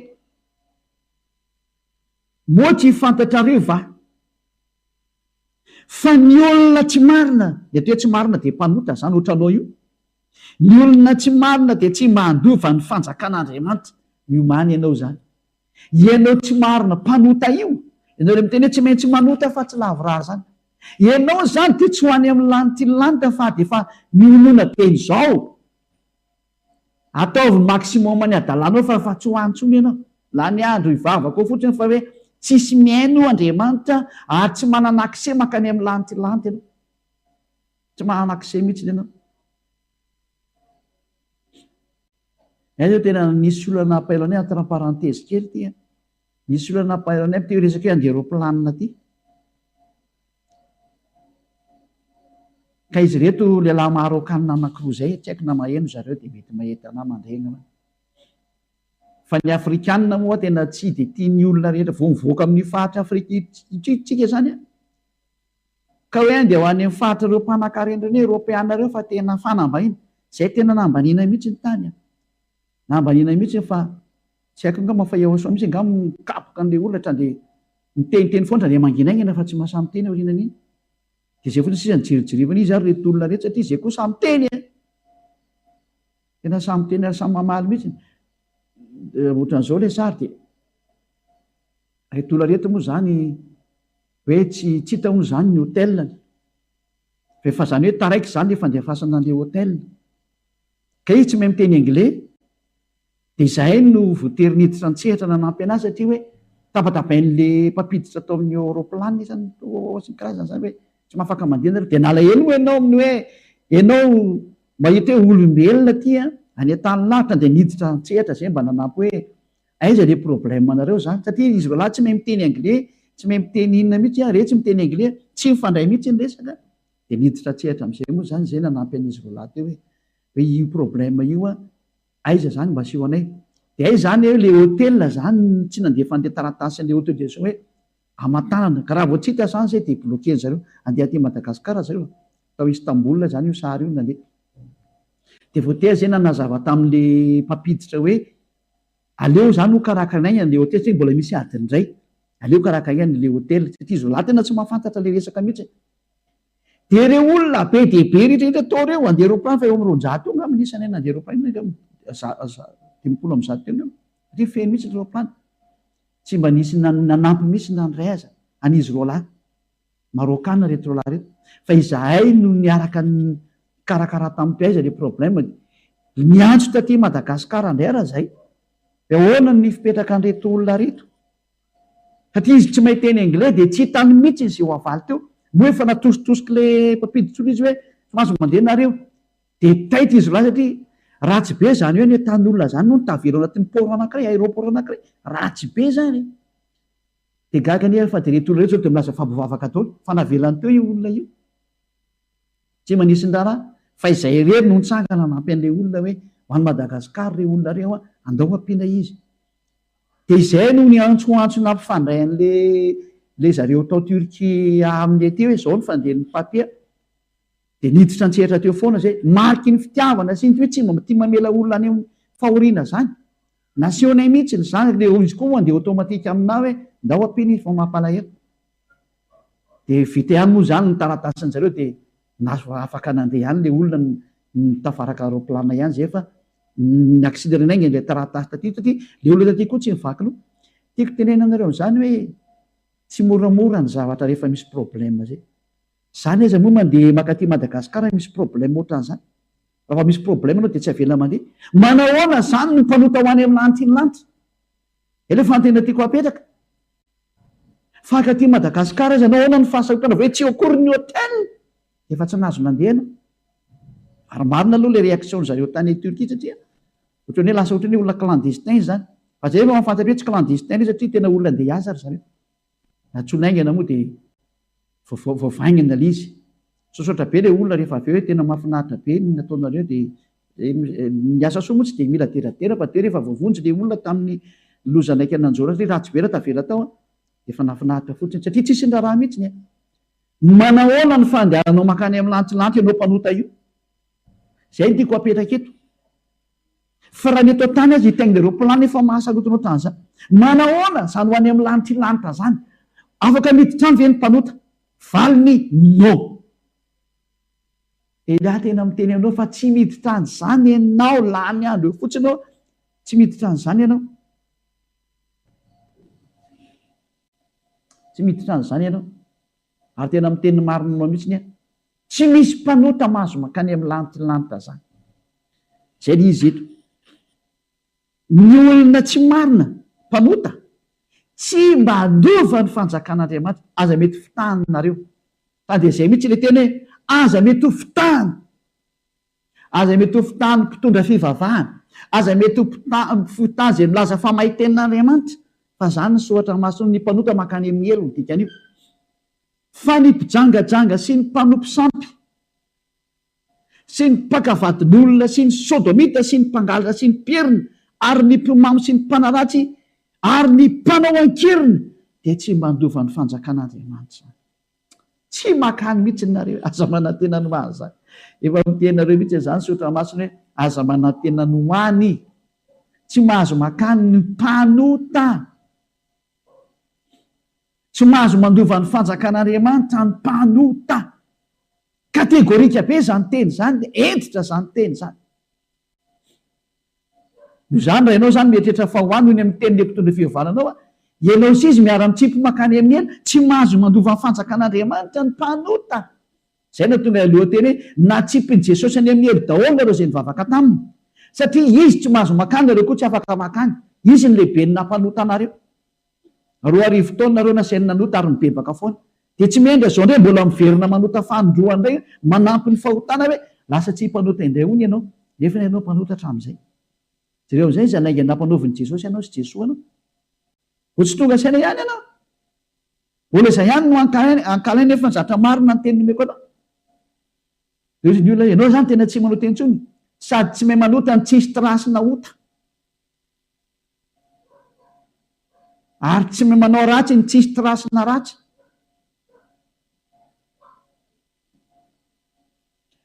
Moa tsy fantatrareo va fa ny olona tsy marina, ny atao hoe tsy marina dia mpanota izany ohatranao io, ny olona tsy marina dia tsy mandova ny fanjakan'Andriamanitra. Miomàna ianao izany. Ianao tsy marina, mpanota io, ianao ilay miteny hoe tsy maintsy manota fa tsy lavorary izany. Ianao izany dia tsy ho any amin'ny lanitry ny lanitra fa dia efa mionona teny izao. Ataovy maximum ny adalanao fa efa tsy ho any intsony ianao. Lany andro hivavaka ao fotsiny fa hoe tsisy mihaino Andriamanitra ary tsy manana accès mankany amin'ny lanitry lanitra ianao. Tsy manana accès mihitsy ianao. Aiza tena nisy olona nampaelo anay entre parenthèse kely ity an. Nisy olona nampaelo anay amin'ity resaka hoe andeha roplanina ity. Ka izy ireto lehilahy marokanina anankiroa izay, tsy haiko na maheno zareo dia mety mahita anah mandre angamba. Fa ny afrikanina moa tena tsy dia tian'ny olona rehetra, vao mivoaka amin'io faritra Afrika io tsika izany an, ka hoe andeha ho any amin'ny faritra ireo mpanankarena ireny hoe eropeana ireo fa tena fanambaniana. Izay tena nambaniana mihitsy ny tany an. Nambaniana mihitsy fa Tsy haiko angamba fa Yehosoa mihitsy angamba no mikapoka an'ilay olona hatrany dia miteniteny foana dia mangina aingana fa tsy mahasahy miteny aorianan'iny. Dia izay fotsiny sisa no jerijerevana izy ary ireto olona ireto satria izay koa samy miteny e! Tena samy miteny ary samy mamaly mihitsy. Ohatran'izao ilay sary dia ireto olona ireto moa izany hoe tsy tsy hita hono izany ny hôtel-ny. Fa efa izany hoe taraiky izany ilay fandefasana an'ilay hôtel. Ka izy tsy mahay miteny anglais dia izahay no voatery niditra an-tsehatra nanampy anazy satria hoe tabatabain'le mpampiditra tao amin'ny aeroplanina izy zany sy ny karazany zany hoe tsy mahafaka mandeha nareo dia nalahelo moa ianao amin'ny hoe ianao mahita hoe olombelona aty an any an-tany lavitra dia niditra an-tsehatra zay mba nanampy hoe aiza le problème nareo zany satria izy roalahy tsy mahay miteny anglais tsy mahay miteny inona mihitsy an re tsy miteny anglais tsy mifandray mihitsy ny resaka dia niditra an-tsehatra amin'izay moa zany zay nanampy an'izy roalahy teo hoe hoe io problème io an Aiza zany mba aseho anay. De aiza zany hoe le hotel zany tsy nandefa anle taratasy anle autorisation hoe amantanana. Ka raha vao tsy hita zany zay de bloquer zareo. Andeha aty Madagascar zareo. Tao Istanbul zany io sary io nandeha. De voatery zay nanazava tamin'le mpampiditra hoe aleo zany ho karakaraina anle hotel satria mbola misy adiny indray. Aleo karakaraina anle hotel satria zolahy tena tsy mahafantatra le resaka mihitsy. Dia ireo olona be dia be rehetra rehetra tao ireo handeha roaplan fa eo amin'ny 200 eo angamba ny isanay nandeha roaplan eo amin'ny 150 teo angamba satria feno mihitsy ny roaplan. Tsy mba nisy nanampy mihitsy na ny iray aza an'izy roalahy. Marokana ireto roalahy ireto fa izahay no niaraka nikarakara tamim-piaiza le problème niantso taty Madagascar indray ara zay de ahoana ny fipetraka an'ireto olona reto satria izy tsy mahay teny anglais de tsy hitany mihitsy izay ho avaly teo moa efa natositosiky le mpampiditra olona izy hoe tsy mahazo mandeha nareo de taitra izy roalahy satria ratsy be zany hoe ny ahitan'olona zany no tavela ao anatin'ny port anakiray aéroport anakiray ratsy be zany Dia gaga anie aho fa dia ireto olona ireto izao dia milaza fa mpivavaka daholo, fa navelany teo io olona io. Tsy manisy ny raharaha fa izay irery no nitsangana nanampy an'ilay olona hoe ho any Madagascar ireo olona ireo an, andao ampiana izy. Dia izay no niantsoantso nampifandray an'ilay ilay zareo tao Turquie amin'ny aty hoe izao ny fandehan'ny papier. Dia niditra an-tsehatra teo foana izay, mariky ny fitiavana sy ny hoe tsy mba tia mamela olona any amin'ny fahoriana izany. Nasehonay mihitsy ny zany le izy koa moa andeha automatique aminah hoe ndao ampiana izy fa mampalahelo. Dia vita ihany moa izany ny taratasin-jareo dia nahazo afaka nandeha ihany le olona nitafaraka aeroplane ihany zay fa ny accéléré nainga ilay taratasy taty satria le olona taty koa tsy mivaky loha. Tiako tenenina aminareo amin'izany hoe tsy moramora ny zavatra rehefa misy problème zay. Zany aiza moa mandeha makaty Madagascar misy problème otran'izany. Raha vao misy problème anao dia tsy avela mandeha. Manahoana zany ny mpanota ho any amin'ny lanitra iny lanitra? Izay ilay fanontaniana tiako apetraka. Fa akaty Madagascar aiza anao ahoana ny fahasarotana vao hoe tsy eo akory ny hotel dia efa tsy nahazo nandeha ianao. Ary marina aloha ilay réaction ry zareo tany Turquie satria ohatran'ny hoe lasa ohatran'ny hoe olona clandestin izy zany. Fa zay vao mahafantatra hoe tsy clandestin ilay izy satria tena olona andeha hiasa ry zareo. Nantsoina haingana moa dia voavaingana ilay izy. Misaosaotra be ilay olona rehefa avy eo hoe tena mahafinaritra be ny nataonareo dia ny asa soa moa tsy dia mila deradera fa dia rehefa voavonjy ilay olona tamin'ny loza naika nanjo azy ratsy be raha tavela tao dia efa nahafinaritra fotsiny satria tsisy niraharaha mihitsy ny Manahoana ny fandehananao mankany amin'ny lantilanty ianao mpanota io? Izay no tiako apetraka eto. Fa raha ny eto an-tany aza hitaingina aeroplane efa mahasarotiny ohatran'izany. Manahoana izany ho any amin'ny lanitry lanitra izany? Afaka miditra any ve ny mpanota? Valiny, no. Elia tena miteny aminao fa tsy miditra any izany ianao, lany andro eo fotsiny ianao, tsy miditra any izany ianao. Tsy miditra any izany ianao. Ary tena miteny ny marina aminao mihitsy aho. Tsy misy mpanota mahazo mankany amin'ny lanitry lanitra zany. Zay le izy eto. Ny olona tsy marina, mpanota, tsy mba handova ny fanjakan'Andriamanitra. Aza mety fitahana nareo. Fa dia zay mihitsy le teny hoe aza mety ho fitahana. Aza mety ho fitahan'ny mpitondra fivavahana. Aza mety ho fitahan izay milaza fa mahay tenin'Andriamanitra. Fa zany ny soratra mason'ny mpanota mankany amin'ny helo ny dikan'io. Fa ny mpijangajanga sy ny mpanompo sampy sy ny mpaka vadin'olona sy ny sodomita sy ny mpangalatra sy ny mpierina ary ny mpimamo sy ny mpanaratsy ary ny mpanao an-keriny dia tsy mba handova ny fanjakan'Andriamanitra izany. Tsy makany mihitsy nareo, aza manantena ny ho any izany. Efa miteny nareo mihitsy izany soratra masina hoe aza manantena ny ho any. Tsy mahazo makany ny mpanota. Tsy mahazo mandova ny fanjakan'Andriamanitra ny mpanota. Kategorika be izany teny izany, hentitra izany teny izany. Noho izany, raha ianao izany mieritreritra fa ho any hoy ny amin'ny tenin'ilay mpitondra fivavahana anao, ianao sy izy miara-mitsipy mankany amin'ny helo, tsy mahazo mandova ny fanjakan'Andriamanitra ny mpanota. Izay no nahatonga ilay lohateny hoe natsipin'i Jesosy any amin'ny helo daholo nareo izay nivavaka taminy. Satria izy tsy mahazo mankany, nareo koa tsy afaka mankany. Izy no lehiben'ny nampanota anareo. 2000 taona nareo nasainy nanota ary nibebaka foana. Dia tsy miainga izao indray mbola miverina manota fanindroany indray manampy ny fahotana hoe lasa tsy mpanota indray hono ianao nefa ianao mpanota hatramin'izay. Jereo amin'izay izay lainga nampanaovin'i Jesosy anao sy Jesoa anao. Vao tsy tonga saina ihany ianao. Mbola izay ihany no ankahalaina nefa ny zatra marina ny teny nomeko anao. Dia hoy ny olona hoe ianao izany tena tsy manota intsony sady tsy mahay manota no tsisy trace na ota. Ary tsy mahay manao ratsy ny tsisy trace na ratsy.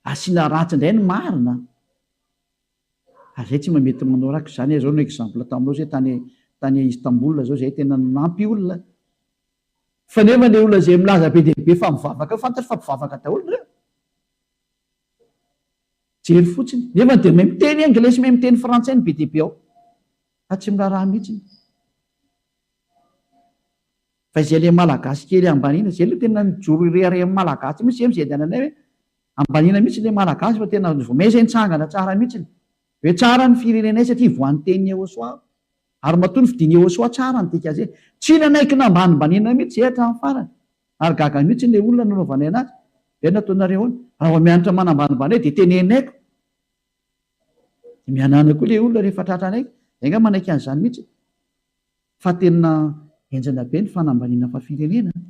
Asiana ratsy indray ny marina. Ary zay tsy mba mety manao ratsy. Zany zao no exemple taminao zay tany tany Istanbul zao zay tena nanampy olona. Fa nefa le olona zay milaza be dia be fa mivavaka eo fantatro fa mpivavaka daholo ireo. Jery fotsiny. Nefa dia mahay miteny anglais sy mahay miteny frantsay ny be dia be ao. Fa tsy miraharaha mihitsy. Fa izay le malagasy kely ambaniana, izay aloha tena nijoro ireharehan'ny malagasy mihitsy izay amin'izay andehananay hoe ambaniana mihitsy le malagasy fa tena vao may izay nitsangana tsara mihitsy. Hoe tsara ny firenenay satria voan'ny tenin'i Yehosua ary matoa nofidin'i Yehosua tsara ny dikan'izay. Tsy nanaiky nambanimbaniana mihitsy izay hatramin'ny farany. Ary gaga mihitsy ilay olona nanaovanay anazy. Hoe nataonareo ahoana? Raha vao mianatra manambanimbany ahy dia tenenaiko. Dia mihanahana koa ilay olona rehefa tratranay. Izay angaha manaiky an'izany mihitsy. Fa tena henjana be ny fanambaniana fa firenena an!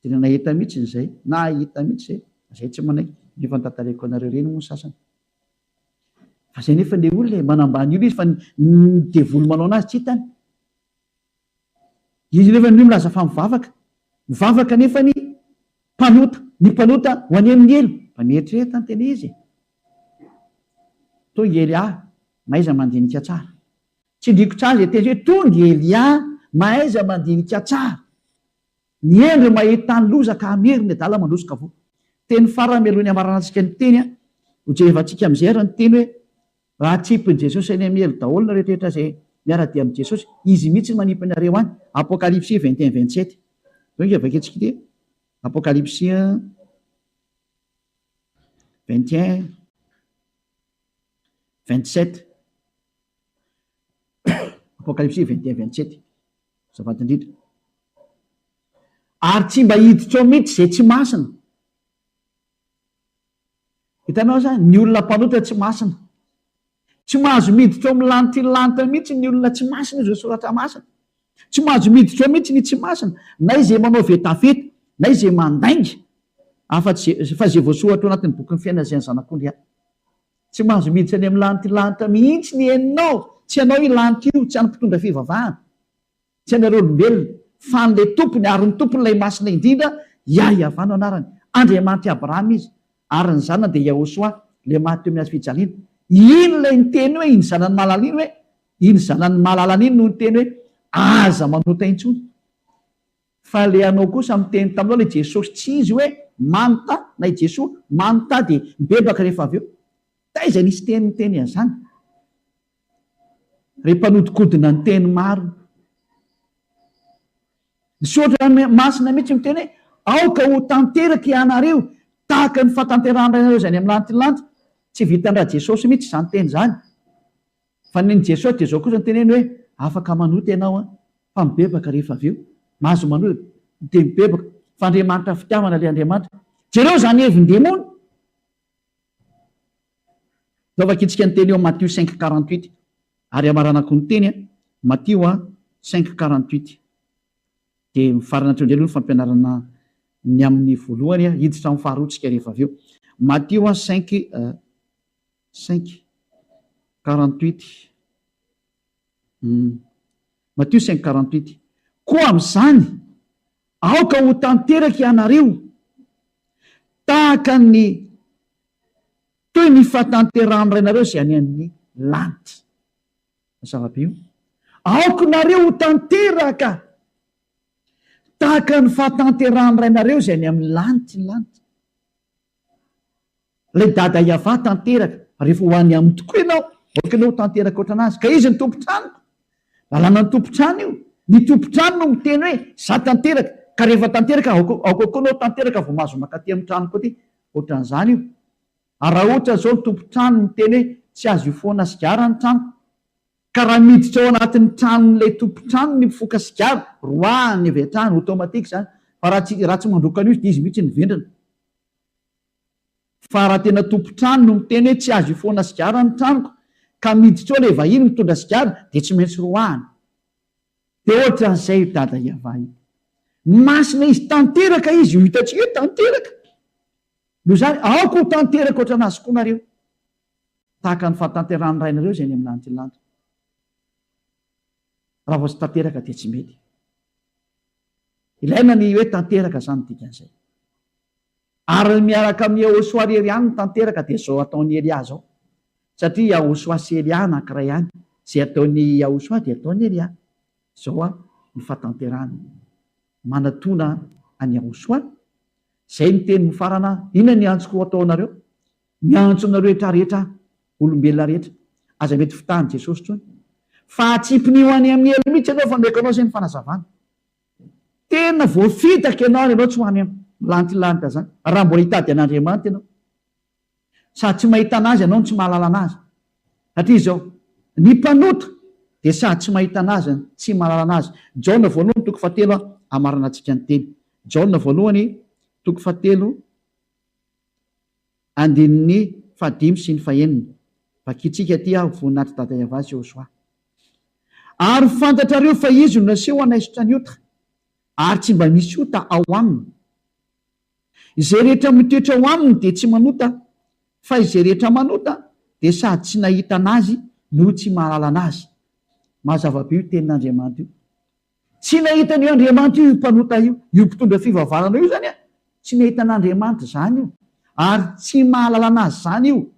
Tena nahita mihitsy izay, nahita mihitsy izay, izay tsy manaiky, nefa notantaraiko anareo ireny moa ny sasany. Fa izay nefa ilay olona e, manambany olona izy fa ny devoly manao anazy tsy hitany. Izy nefa ny milaza fa mivavaka, mivavaka nefa ny mpanota, ny mpanota ho any amin'ny helo, mba mieritrereta ny tena izy e! Tonga Elia, mahaiza mandinika tsara. Tsindriko tsara izay teny hoe tonga i Elia, mahaiza mandinika tsara. Ny hendry mahita ny loza ka hamery ny adala mandroso ka voa. Teny farany mialoha ny hamaranantsika ny teny, ho jerevantsika amin'izay ary ny teny hoe raha atsipin'i Jesosy any amin'ny helo daholo nareo rehetra izay miara-dia amin'i Jesosy, Izy mihitsy no manipy anareo any, Apokalypsy 21 27. Zao ange vakintsika ity e, Apokalypsy 21 27. Apokalypsy 21 27. Azafady indrindra. Ary tsy mba hiditra ao mihitsy izay tsy masina. Hitanao izany? Ny olona mpanota tsy masina. Tsy mahazo miditra ao amin'ny lanitry ny lanitra mihitsy ny olona tsy masina, izao soratra masina. Tsy mahazo miditra ao mihitsy ny tsy masina, na izay manao vetaveta, na izay mandainga, afa-tsy fa izay voasoratra ao anatin'ny bokin'ny fiainana izay an'ny Zanak'ondry ihany. Tsy mahazo miditra any amin'ny lanitry lanitra mihitsy ny enao, tsy anao io lanitra io, tsy an'ny mpitondra fivavahana, tsy anareo olombelona, fa an'ilay Tompony, ary ny Tompony ilay Masina indrindra, Yah-Yavah no anarany, Andriamanitr'i Abrahama Izy, ary ny zanany dia Yahoshuah, ilay maty teo amin'ny hazo fijaliana. Iny ilay niteny hoe, iny zanany malala iny hoe, iny zanany malalany iny no niteny hoe, aza manota intsony. Fa le anao kosa miteny taminao le Jesosy tsy izy hoe manota na i Jesoa manota dia mibebaka rehefa avy eo. Taiza nisy teny niteny an'izany? Ry mpanodikodina ny teny marina. Ny soratra masina mihitsy miteny hoe aoka ho tanteraka ianareo tahaka ny fahatanterahan'ny Rainareo izay any amin'ny lanitra lanitra. Tsy vitan-dRajesosy mihitsy izany teny izany. Fa ny an'i Jesosy dia izao kosa no teneny hoe, afaka manota ianao an, fa mibebaka rehefa avy eo. Mahazo manota dia mibebaka. Fa Andriamanitra fitiavana ilay Andriamanitra. Jereo izany hevin-demony. Izao vakintsika ny teny eo Matio cinq 48. Ary hamaranako ny teny an, Matio cinq 48. Dia mifarana hatreo indray aloha ny fampianarana ny amin'ny voalohany, hiditra amin'ny faharoa tsika rehefa avy eo. Matio cinq Cinq. 48. Hum. Matio cinq 48. Koa amin'izany, aoka ho tanteraka ianareo, tahaka ny toy ny fahatanterahan'ny Rainareo izay any amin'ny lanitra. Mazava be io. Aoka nareo ho tanteraka tahaka ny fahatanterahan'ny Rainareo izay any amin'ny lanitra, ny lanitra. Ilay dada Yavah tanteraka, rehefa ho any aminy tokoa ianao, aoka ianao ho tanteraka ohatran'azy. Ka izy ny tompon-tranoko. Lalànan'ny tompon-trano io. Ny tompon-trano no miteny hoe, za tanteraka. Ka rehefa tanteraka, aoka aoka koa ianao tanteraka vao mahazo mankaty amin'ny tranoko aty. Ohatran'izany io. Ary raha ohatra izao ny tompon-trano miteny hoe, tsy azo ifohana sigara ny tranoko. Ka raha miditra ao anatin'ny tranon'ilay tompon-trano ny mpifoka sigara, roahiny avy hatrany, automatique izany. Fa raha tsy raha tsy mandroaka an'io izy dia izy mihitsy no vendrana. Fa raha tena tompon-trano no miteny hoe tsy azo ifohana sigara ny tranoko, ka miditra ao ilay vahiny mitondra sigara, dia tsy maintsy roahana. Dia ohatran'izay io Dada Yavah io. Masina izy, tanteraka izy, io hitantsika io tanteraka. Noho izany, aoka ho tanteraka ohatran'azy koa nareo. Tahaka ny fahatanterahan'ny Rainareo izay any amin'ny lanitra lanitra. Raha vao tsy tanteraka dia tsy mety. Ilaina ny hoe tanteraka izany ny dikan'izay. Ary ny miaraka amin'i Yehosua irery ihany no tanteraka dia izao ataon'i Elia izao. Satria Yahosua sy Elia anankiray ihany. Izay ataon'i Yahosua dia ataon'i Elia. Izao ny fahatanterahana. Manatona an'i Yahosua. Izay ny teny mifarana, inona ny antsoko ho ataonareo? Miantso anareo rehetra rehetra aho, olombelona rehetra, aza mety fitahan'i Jesosy intsony. Fa atsipinio any amin'ny helo mihitsy ianao fa omeko anao izay ny fanazavana. Tena voafitaka ianao ary ianao tsy ho any amin'ny lantilanitra izany raha mbola hitady an'Andriamanitra ianao. Sady tsy mahita an'Azy ianao no tsy mahalala an'Azy. Satria izao, ny mpanota dia sady tsy mahita an'Azy no tsy mahalala an'Azy. Jaona voalohany toko fahatelo hamaranantsika ny teny. Jaona voalohany toko fahatelo andininy fahadimy sy ny fahenina. Vakintsika aty aho voninahitry Dada Yavah sy Josoa. Ary fantatrareo fa Izy no naseho hanaisotra ny ota, ary tsy mba misy ota ao aminy. Izay rehetra mitoetra ao aminy dia tsy manota, fa izay rehetra manota dia sady tsy nahita an'Azy no tsy mahalala an'Azy. Mazava be io tenin'Andriamanitra io. Tsy nahita an'io Andriamanitra io io mpanota io, io mpitondra fivavahana io izany an! Tsy nahita an'Andriamanitra izany io, ary tsy mahalala an'Azy izany io.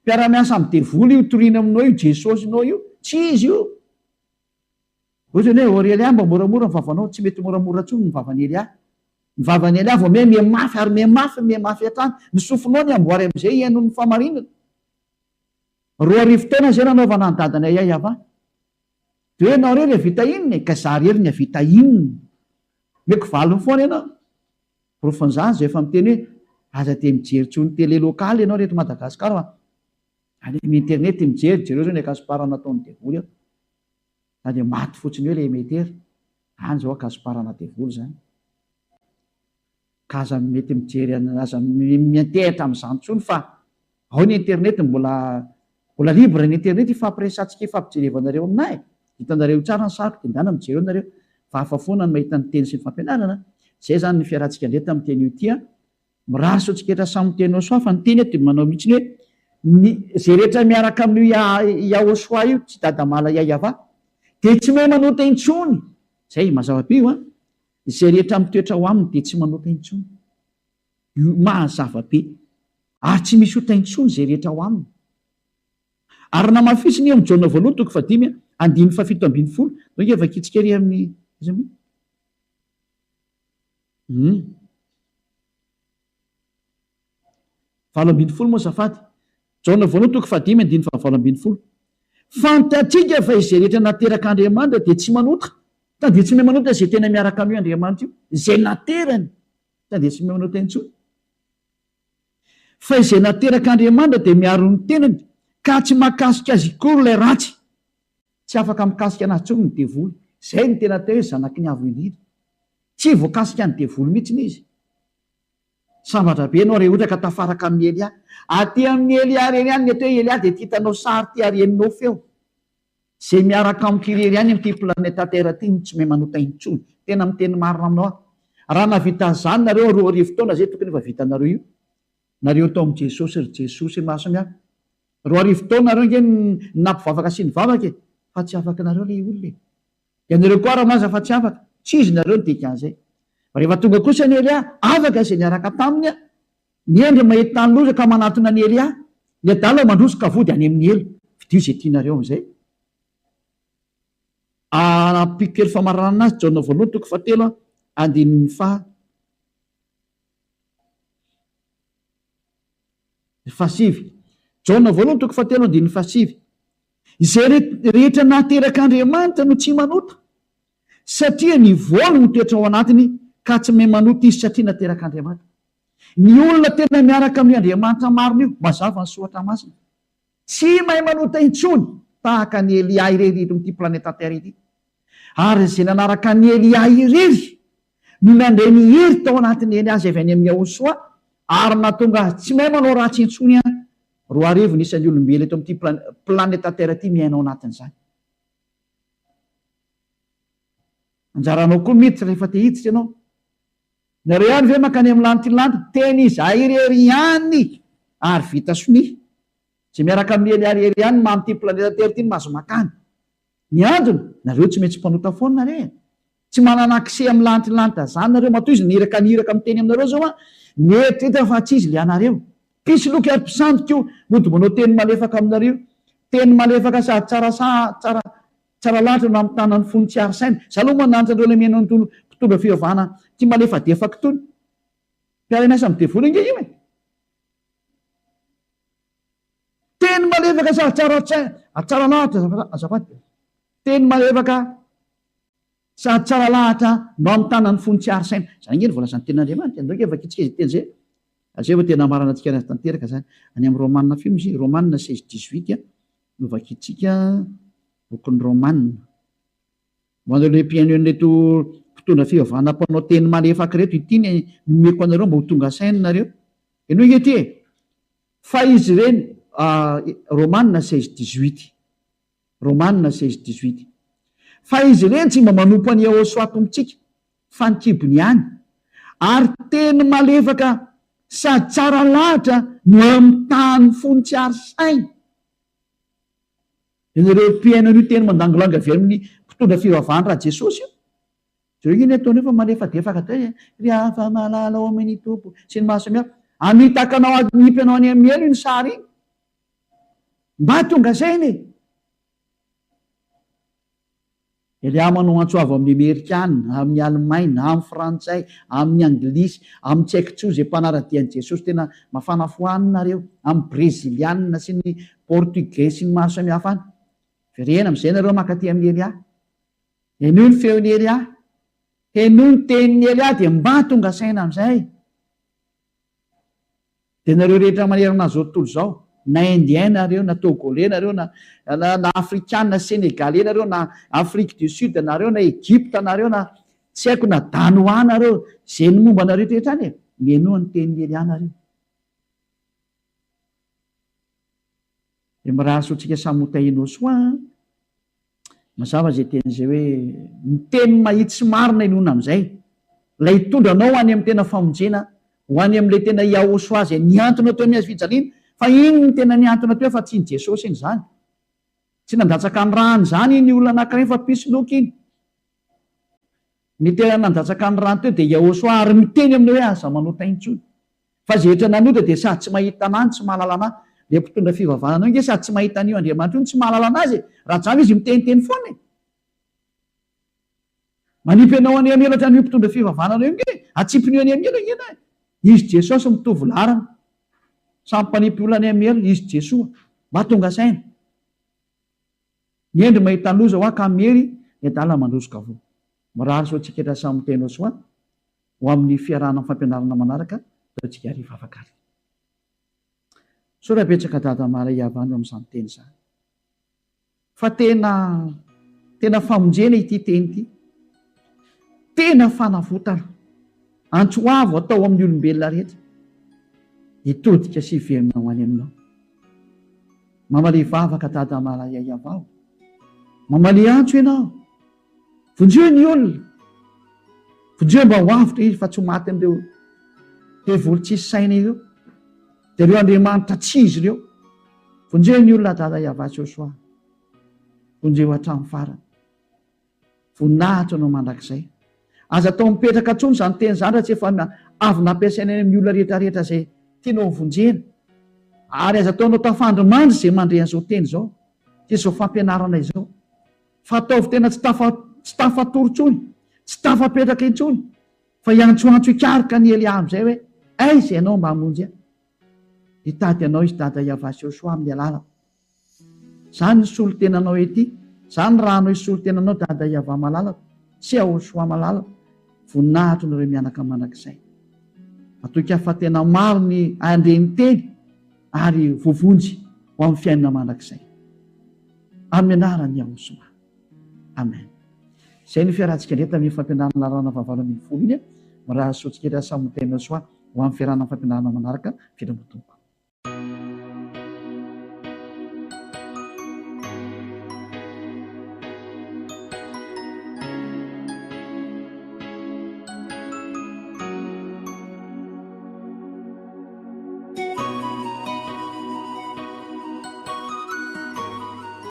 Mpiara-miasa amin'ny devoly io toriana aminao io Jesosy-nao io, tsy izy io. Ohatrany hoe, Ry Elia mba moramora ny vavanao, tsy mety moramora intsony ny vavan'i Elia. Ny vavan'i Elia vao miha mihamafy ary mihamafy mihamafy hatrany. Ny sofinao ny amboary amin'izay hihaino ny fahamarinana. 2000 taona izay nanaovana an'i dadanay Yayava. Dia hoe ianao irery hahavita inona e? Ka za irery ny hahavita inona? Omeko valiny foana ianao. Porofon'izany izao efa miteny hoe aza dia mijery intsony télé locale ianao reto Madagascar fa any amin'ny internet mijery, jereo izao ny akasiparana nataon'ny devoly ao. Na dia maty fotsiny eo ilay émetteur, any izao akasiparana devoly izany. Ka aza mety mijery aza miantehitra amin'izany intsony fa ao ny internet mbola mbola libre ny internet ifampiresahantsika ifampijerevanareo aminah e! Hitanareo tsara ny sariko dia ndana mijery eo nareo fa hafa foana ny mahita ny teny sy ny fampianarana. Zay zany ny fiarahantsika indray tamin'ity anio ity an! Mirary soa antsika rehetra samy miteny Osoa fa ny teny eto dia manao mihitsy ny hoe ny zay rehetra miaraka amin'io Yahosoa io tsy dadamala Yayava dia tsy mahay manota intsony! Zay, mazava be io an! Izay rehetra mitoetra ao aminy dia tsy manota intsony. Io mazava be. Ary tsy misy ota intsony izay rehetra ao aminy. Ary namafisiny eo amin'ny Jaona voalohany toko fahadimy andininy fahafito ambin'ny folo. Ndao ange vakintsika ery amin'ny aiza moa? Hum. 18 moa azafady. Jaona voalohany toko fahadimy andininy fahavalo ambin'ny folo. Fantatsika fa izay rehetra naterak'Andriamanitra dia tsy manota. Tadidio tsy mahay manota izay tena miaraka amin'io Andriamanitra io. Izay naterany. Tadidio tsy mahay manota intsony. Fa izay naterak'Andriamanitra dia miaro ny tenany ka tsy mahakasika azy akory ilay ratsy. Tsy afaka mikasika anazy intsony ny devoly. Izay no tena atao hoe zanaky ny Avo Indrindra. Tsy voakasika ny devoly mihitsy izy. Sambatra be ianao rehotra ka tafaraka amin'i Elia. Aty amin'i Elia irery ihany ny atao hoe Elia dia ity hitanao sary ity ary henonao feo. Izay miaraka amiko irery ihany amin'ity planeta terre ity no tsy mahay manota intsony. Tena miteny marina aminao aho. Raha nahavita an'izany nareo 2000 taona izay tokony efa vitanareo io. Nareo tao amin'i Jesosy ry Jesosy masony aho. 2000 taona nareo ange no nampivavaka sy nivavaka e. Fa tsy afaka nareo ilay olona e. Ianareo koa ara aza fa tsy afaka. Tsy izy nareo no dikan'izay. Fa rehefa tonga kosa an'i Elia, afaka izay niaraka taminy, ny hendry mahita tany loza ka manatona an'i Elia, ny adala mandroso ka vody any amin'ny helo. Fidio izay tianareo amin'izay. Ampiako kely famaranana azy, Jaona voalohany toko fahatelo andininy faha fahasivy. Jaona voalohany toko fahatelo andininy fahasivy. Izay rehetra naterak'Andriamanitra no tsy manota, satria ny voany mitoetra ao anatiny ka tsy mahay manota izy satria naterak'Andriamanitra. Ny olona tena miaraka amin'io Andriamanitra marina io, mazava ny soratra masina, tsy mahay manota intsony tahaka an'i Elia irery eto amin'ity planeta Terre ity. Ary izay nanaraka an'i Elia irery no nandray ny hery tao anatin'i Elia izay avy any amin'i Yahosoa ary nahatonga azy tsy mahay manao ratsy intsony an! 2000 ny isan'ny olombelona eto amin'ity planeta Terre ity miaina ao anatin'izany. Anjaranao koa miditra rehefa te hiditra ianao. Nareo ihany ve mankany amin'ny lanitra lanitra? Tena izahay irery ihany ary vita sonia. Izay miaraka amin'i Elia irery ihany no amin'ity planeta Terre ity no mahazo makany. Ny antony, nareo tsy maintsy mpanota foana re e! Tsy manana accès amin'ny lanitra lanitra zany nareo, matoa izy niraka ny iraka miteny aminareo zao an, mieritreritra fa tsy izy le anareo. Mpisoloky ary mpisandoka io, mody manao teny malefaka aminareo. Teny malefaka sady tsara tsara tsara lahatra no hamitana ny fony tsy ary saina. Za aloha mananatra anareo le mihaino an'itony mpitondra fivavahana tia malefadefaka itony. Mpiara-miasa amin'ny devoly ange io e! Teny malefaka sady tsara tsara lahatra azafady. Teny malefaka. Sady tsara lahatra no amitana ny fony tsy hary saina. Izany ange no voalazan'ny tenin'Andriamanitra. Andao ange vakintsika izay teny izay. Izay vao tena hamarana antsika anazy tanteraka izany. Any amin'ny Romana firy moa izy iny? Romana 16 18 no vakintsika, bokin'ny Romana. Ho anareo mpihaino an'ireto mpitondra fivavahana mpanao teny malefaka ireto, ity ny nomeko anareo mba ho tonga saina nareo. Henoy ange ity e! Fa izy ireny, Romana 16 18. Romana 16 18. Fa izy ireny tsy mba manompo an'i Yehôsoa Tompontsika, fa ny kibony ihany. Ary teny malefaka sady tsara lahatra no amitahan'ny fony tsy ary saina. Ianareo mpihaino an'io teny mandangolango avy amin'ny mpitondra fivavahana raha Jesosy io. Jereo ange ny ataony eo fa malefadefaka dray e! Ry hava-malala ao amin'ny Tompo sy ny maro samihafa. Hamitaka anao hanipy anao any amin'ny helo iny sary iny. Mba tonga saina e! Elia manao antso avo amin'ny Amerikana, amin'ny Alemaina, amin'ny Frantsay, amin'ny Anglisy, amin'ny tsy haiko intsony izay mpanara-dia an'i Jesosy tena mafana fo any nareo, amin'ny Breziliana sy ny Portugais sy ny maro samihafa any. Verena amin'izay nareo mankaty amin'i Elia. Henoy ny feon'i Elia. Henoy ny tenin'i Elia dia mba tonga saina amin'izay. Dia nareo rehetra manerana an'izao tontolo izao, na indien nareo, na togolais nareo, na na afrikana, senegalais nareo, na afrique du sud nareo, na egypte nareo, na tsy haiko na danois nareo, izay ny momba anareo rehetra any e, mihainoa ny tenin'i Elia nareo. Dia mirary soa antsika samy ho tahianao soa an. Mazava izay teny izay hoe ny teny mahitsy sy marina inoana amin'izay, ilay hitondra anao ho any amin'ny tena famonjena, ho any amin'ilay tena Yahoshuah izay nihantona teo amin'ny hazo fijaliana, fa iny no tena nihantona teo fa tsy iny Jesosy iny izany. Tsy nandatsaka ny rany izany iny olona anankiray iny fa mpisoloky iny. Ny tena nandatsaka ny rany teo dia Yahoshuah ary miteny aminao hoe aza manota intsony. Fa izay rehetra nanota dia sady tsy mahita anah no tsy mahalala anah. Ilay mpitondra fivavahana io ange sady tsy mahita an'io Andriamanitra io no tsy mahalala an'azy e! Raha jamba izy miteniteny foana e! Manipy anao any amin'ny elatra an'io mpitondra fivavahana io ange e! Atsipiny any amin'ny ela ange na e! Izy Jesosy mitovy laharana. Samy mpanipy olona any amin'ny ela, izy Jesoa. Mba tonga saina. Ny hendry mahita loza hoa ka miery, ny adala mandroso ka voa. Mirary soa antsika rehetra samy miteny soa. Ho amin'ny fiarahana amin'ny fampianarana manaraka ataontsika ary hivavaka ary. Misaotra betsaka Dada Mara hihavana eo amin'izany teny izany. Fa tena tena famonjena ity teny ity. Tena fanavotana. Antso avo atao amin'ny olombelona rehetra. Hitodika sy hiverina ho any aminao. Mamalia vavaka Dada Mara Iavao. Mamalia antso ianao. Vonjeo ny olona. Vonjeo mba ho avotra izy fa tsy ho maty amin'ireo devoly tsisy saina ireo. Dia ireo andriamanitra tsy izy ireo. Vonjeo ny olona Dada Yavah Joshua. Vonjeo hatramin'ny farany. Voninahitra anao mandrakizay. Aza atao mipetraka intsony izany teny izany raha tsy efa avy nampiasaina any amin'ny olona rehetra rehetra izay tianao ho vonjena. Ary aza ataonao tafandry mandry izay mandre an'izao teny izao sy izao fampianarana izao. Fa ataovy tena tsy tafa tsy tafatory intsony, tsy tafapetraka intsony, fa hiantsoantso hikaroka an'i Elia amin'izay hoe, Aiza ianao mba hamonjy ahy? Hitady anao izy Dada Yavah Joshua amin'ny alalako. Za ny solontenanao ety, za ny rano hisolo tena anao Dada Yavah malalako, sy Yahoshua malalako, voninahitro nareo mianaka mandrakizay. Matoky aho fa tena maro ny handre ny teny ary voavonjy ho amin'ny fiainana mandrakizay. Amin'ny anaran'i Yahoshua. Amen. Izay no fiarahantsika indray tamin'iny fampianarana laharana fahavalo 18 iny. Mirary soa antsika rehetra samy ho tena soa ho amin'ny fiarahana amin'ny fampianarana manaraka. Veloma Tompo.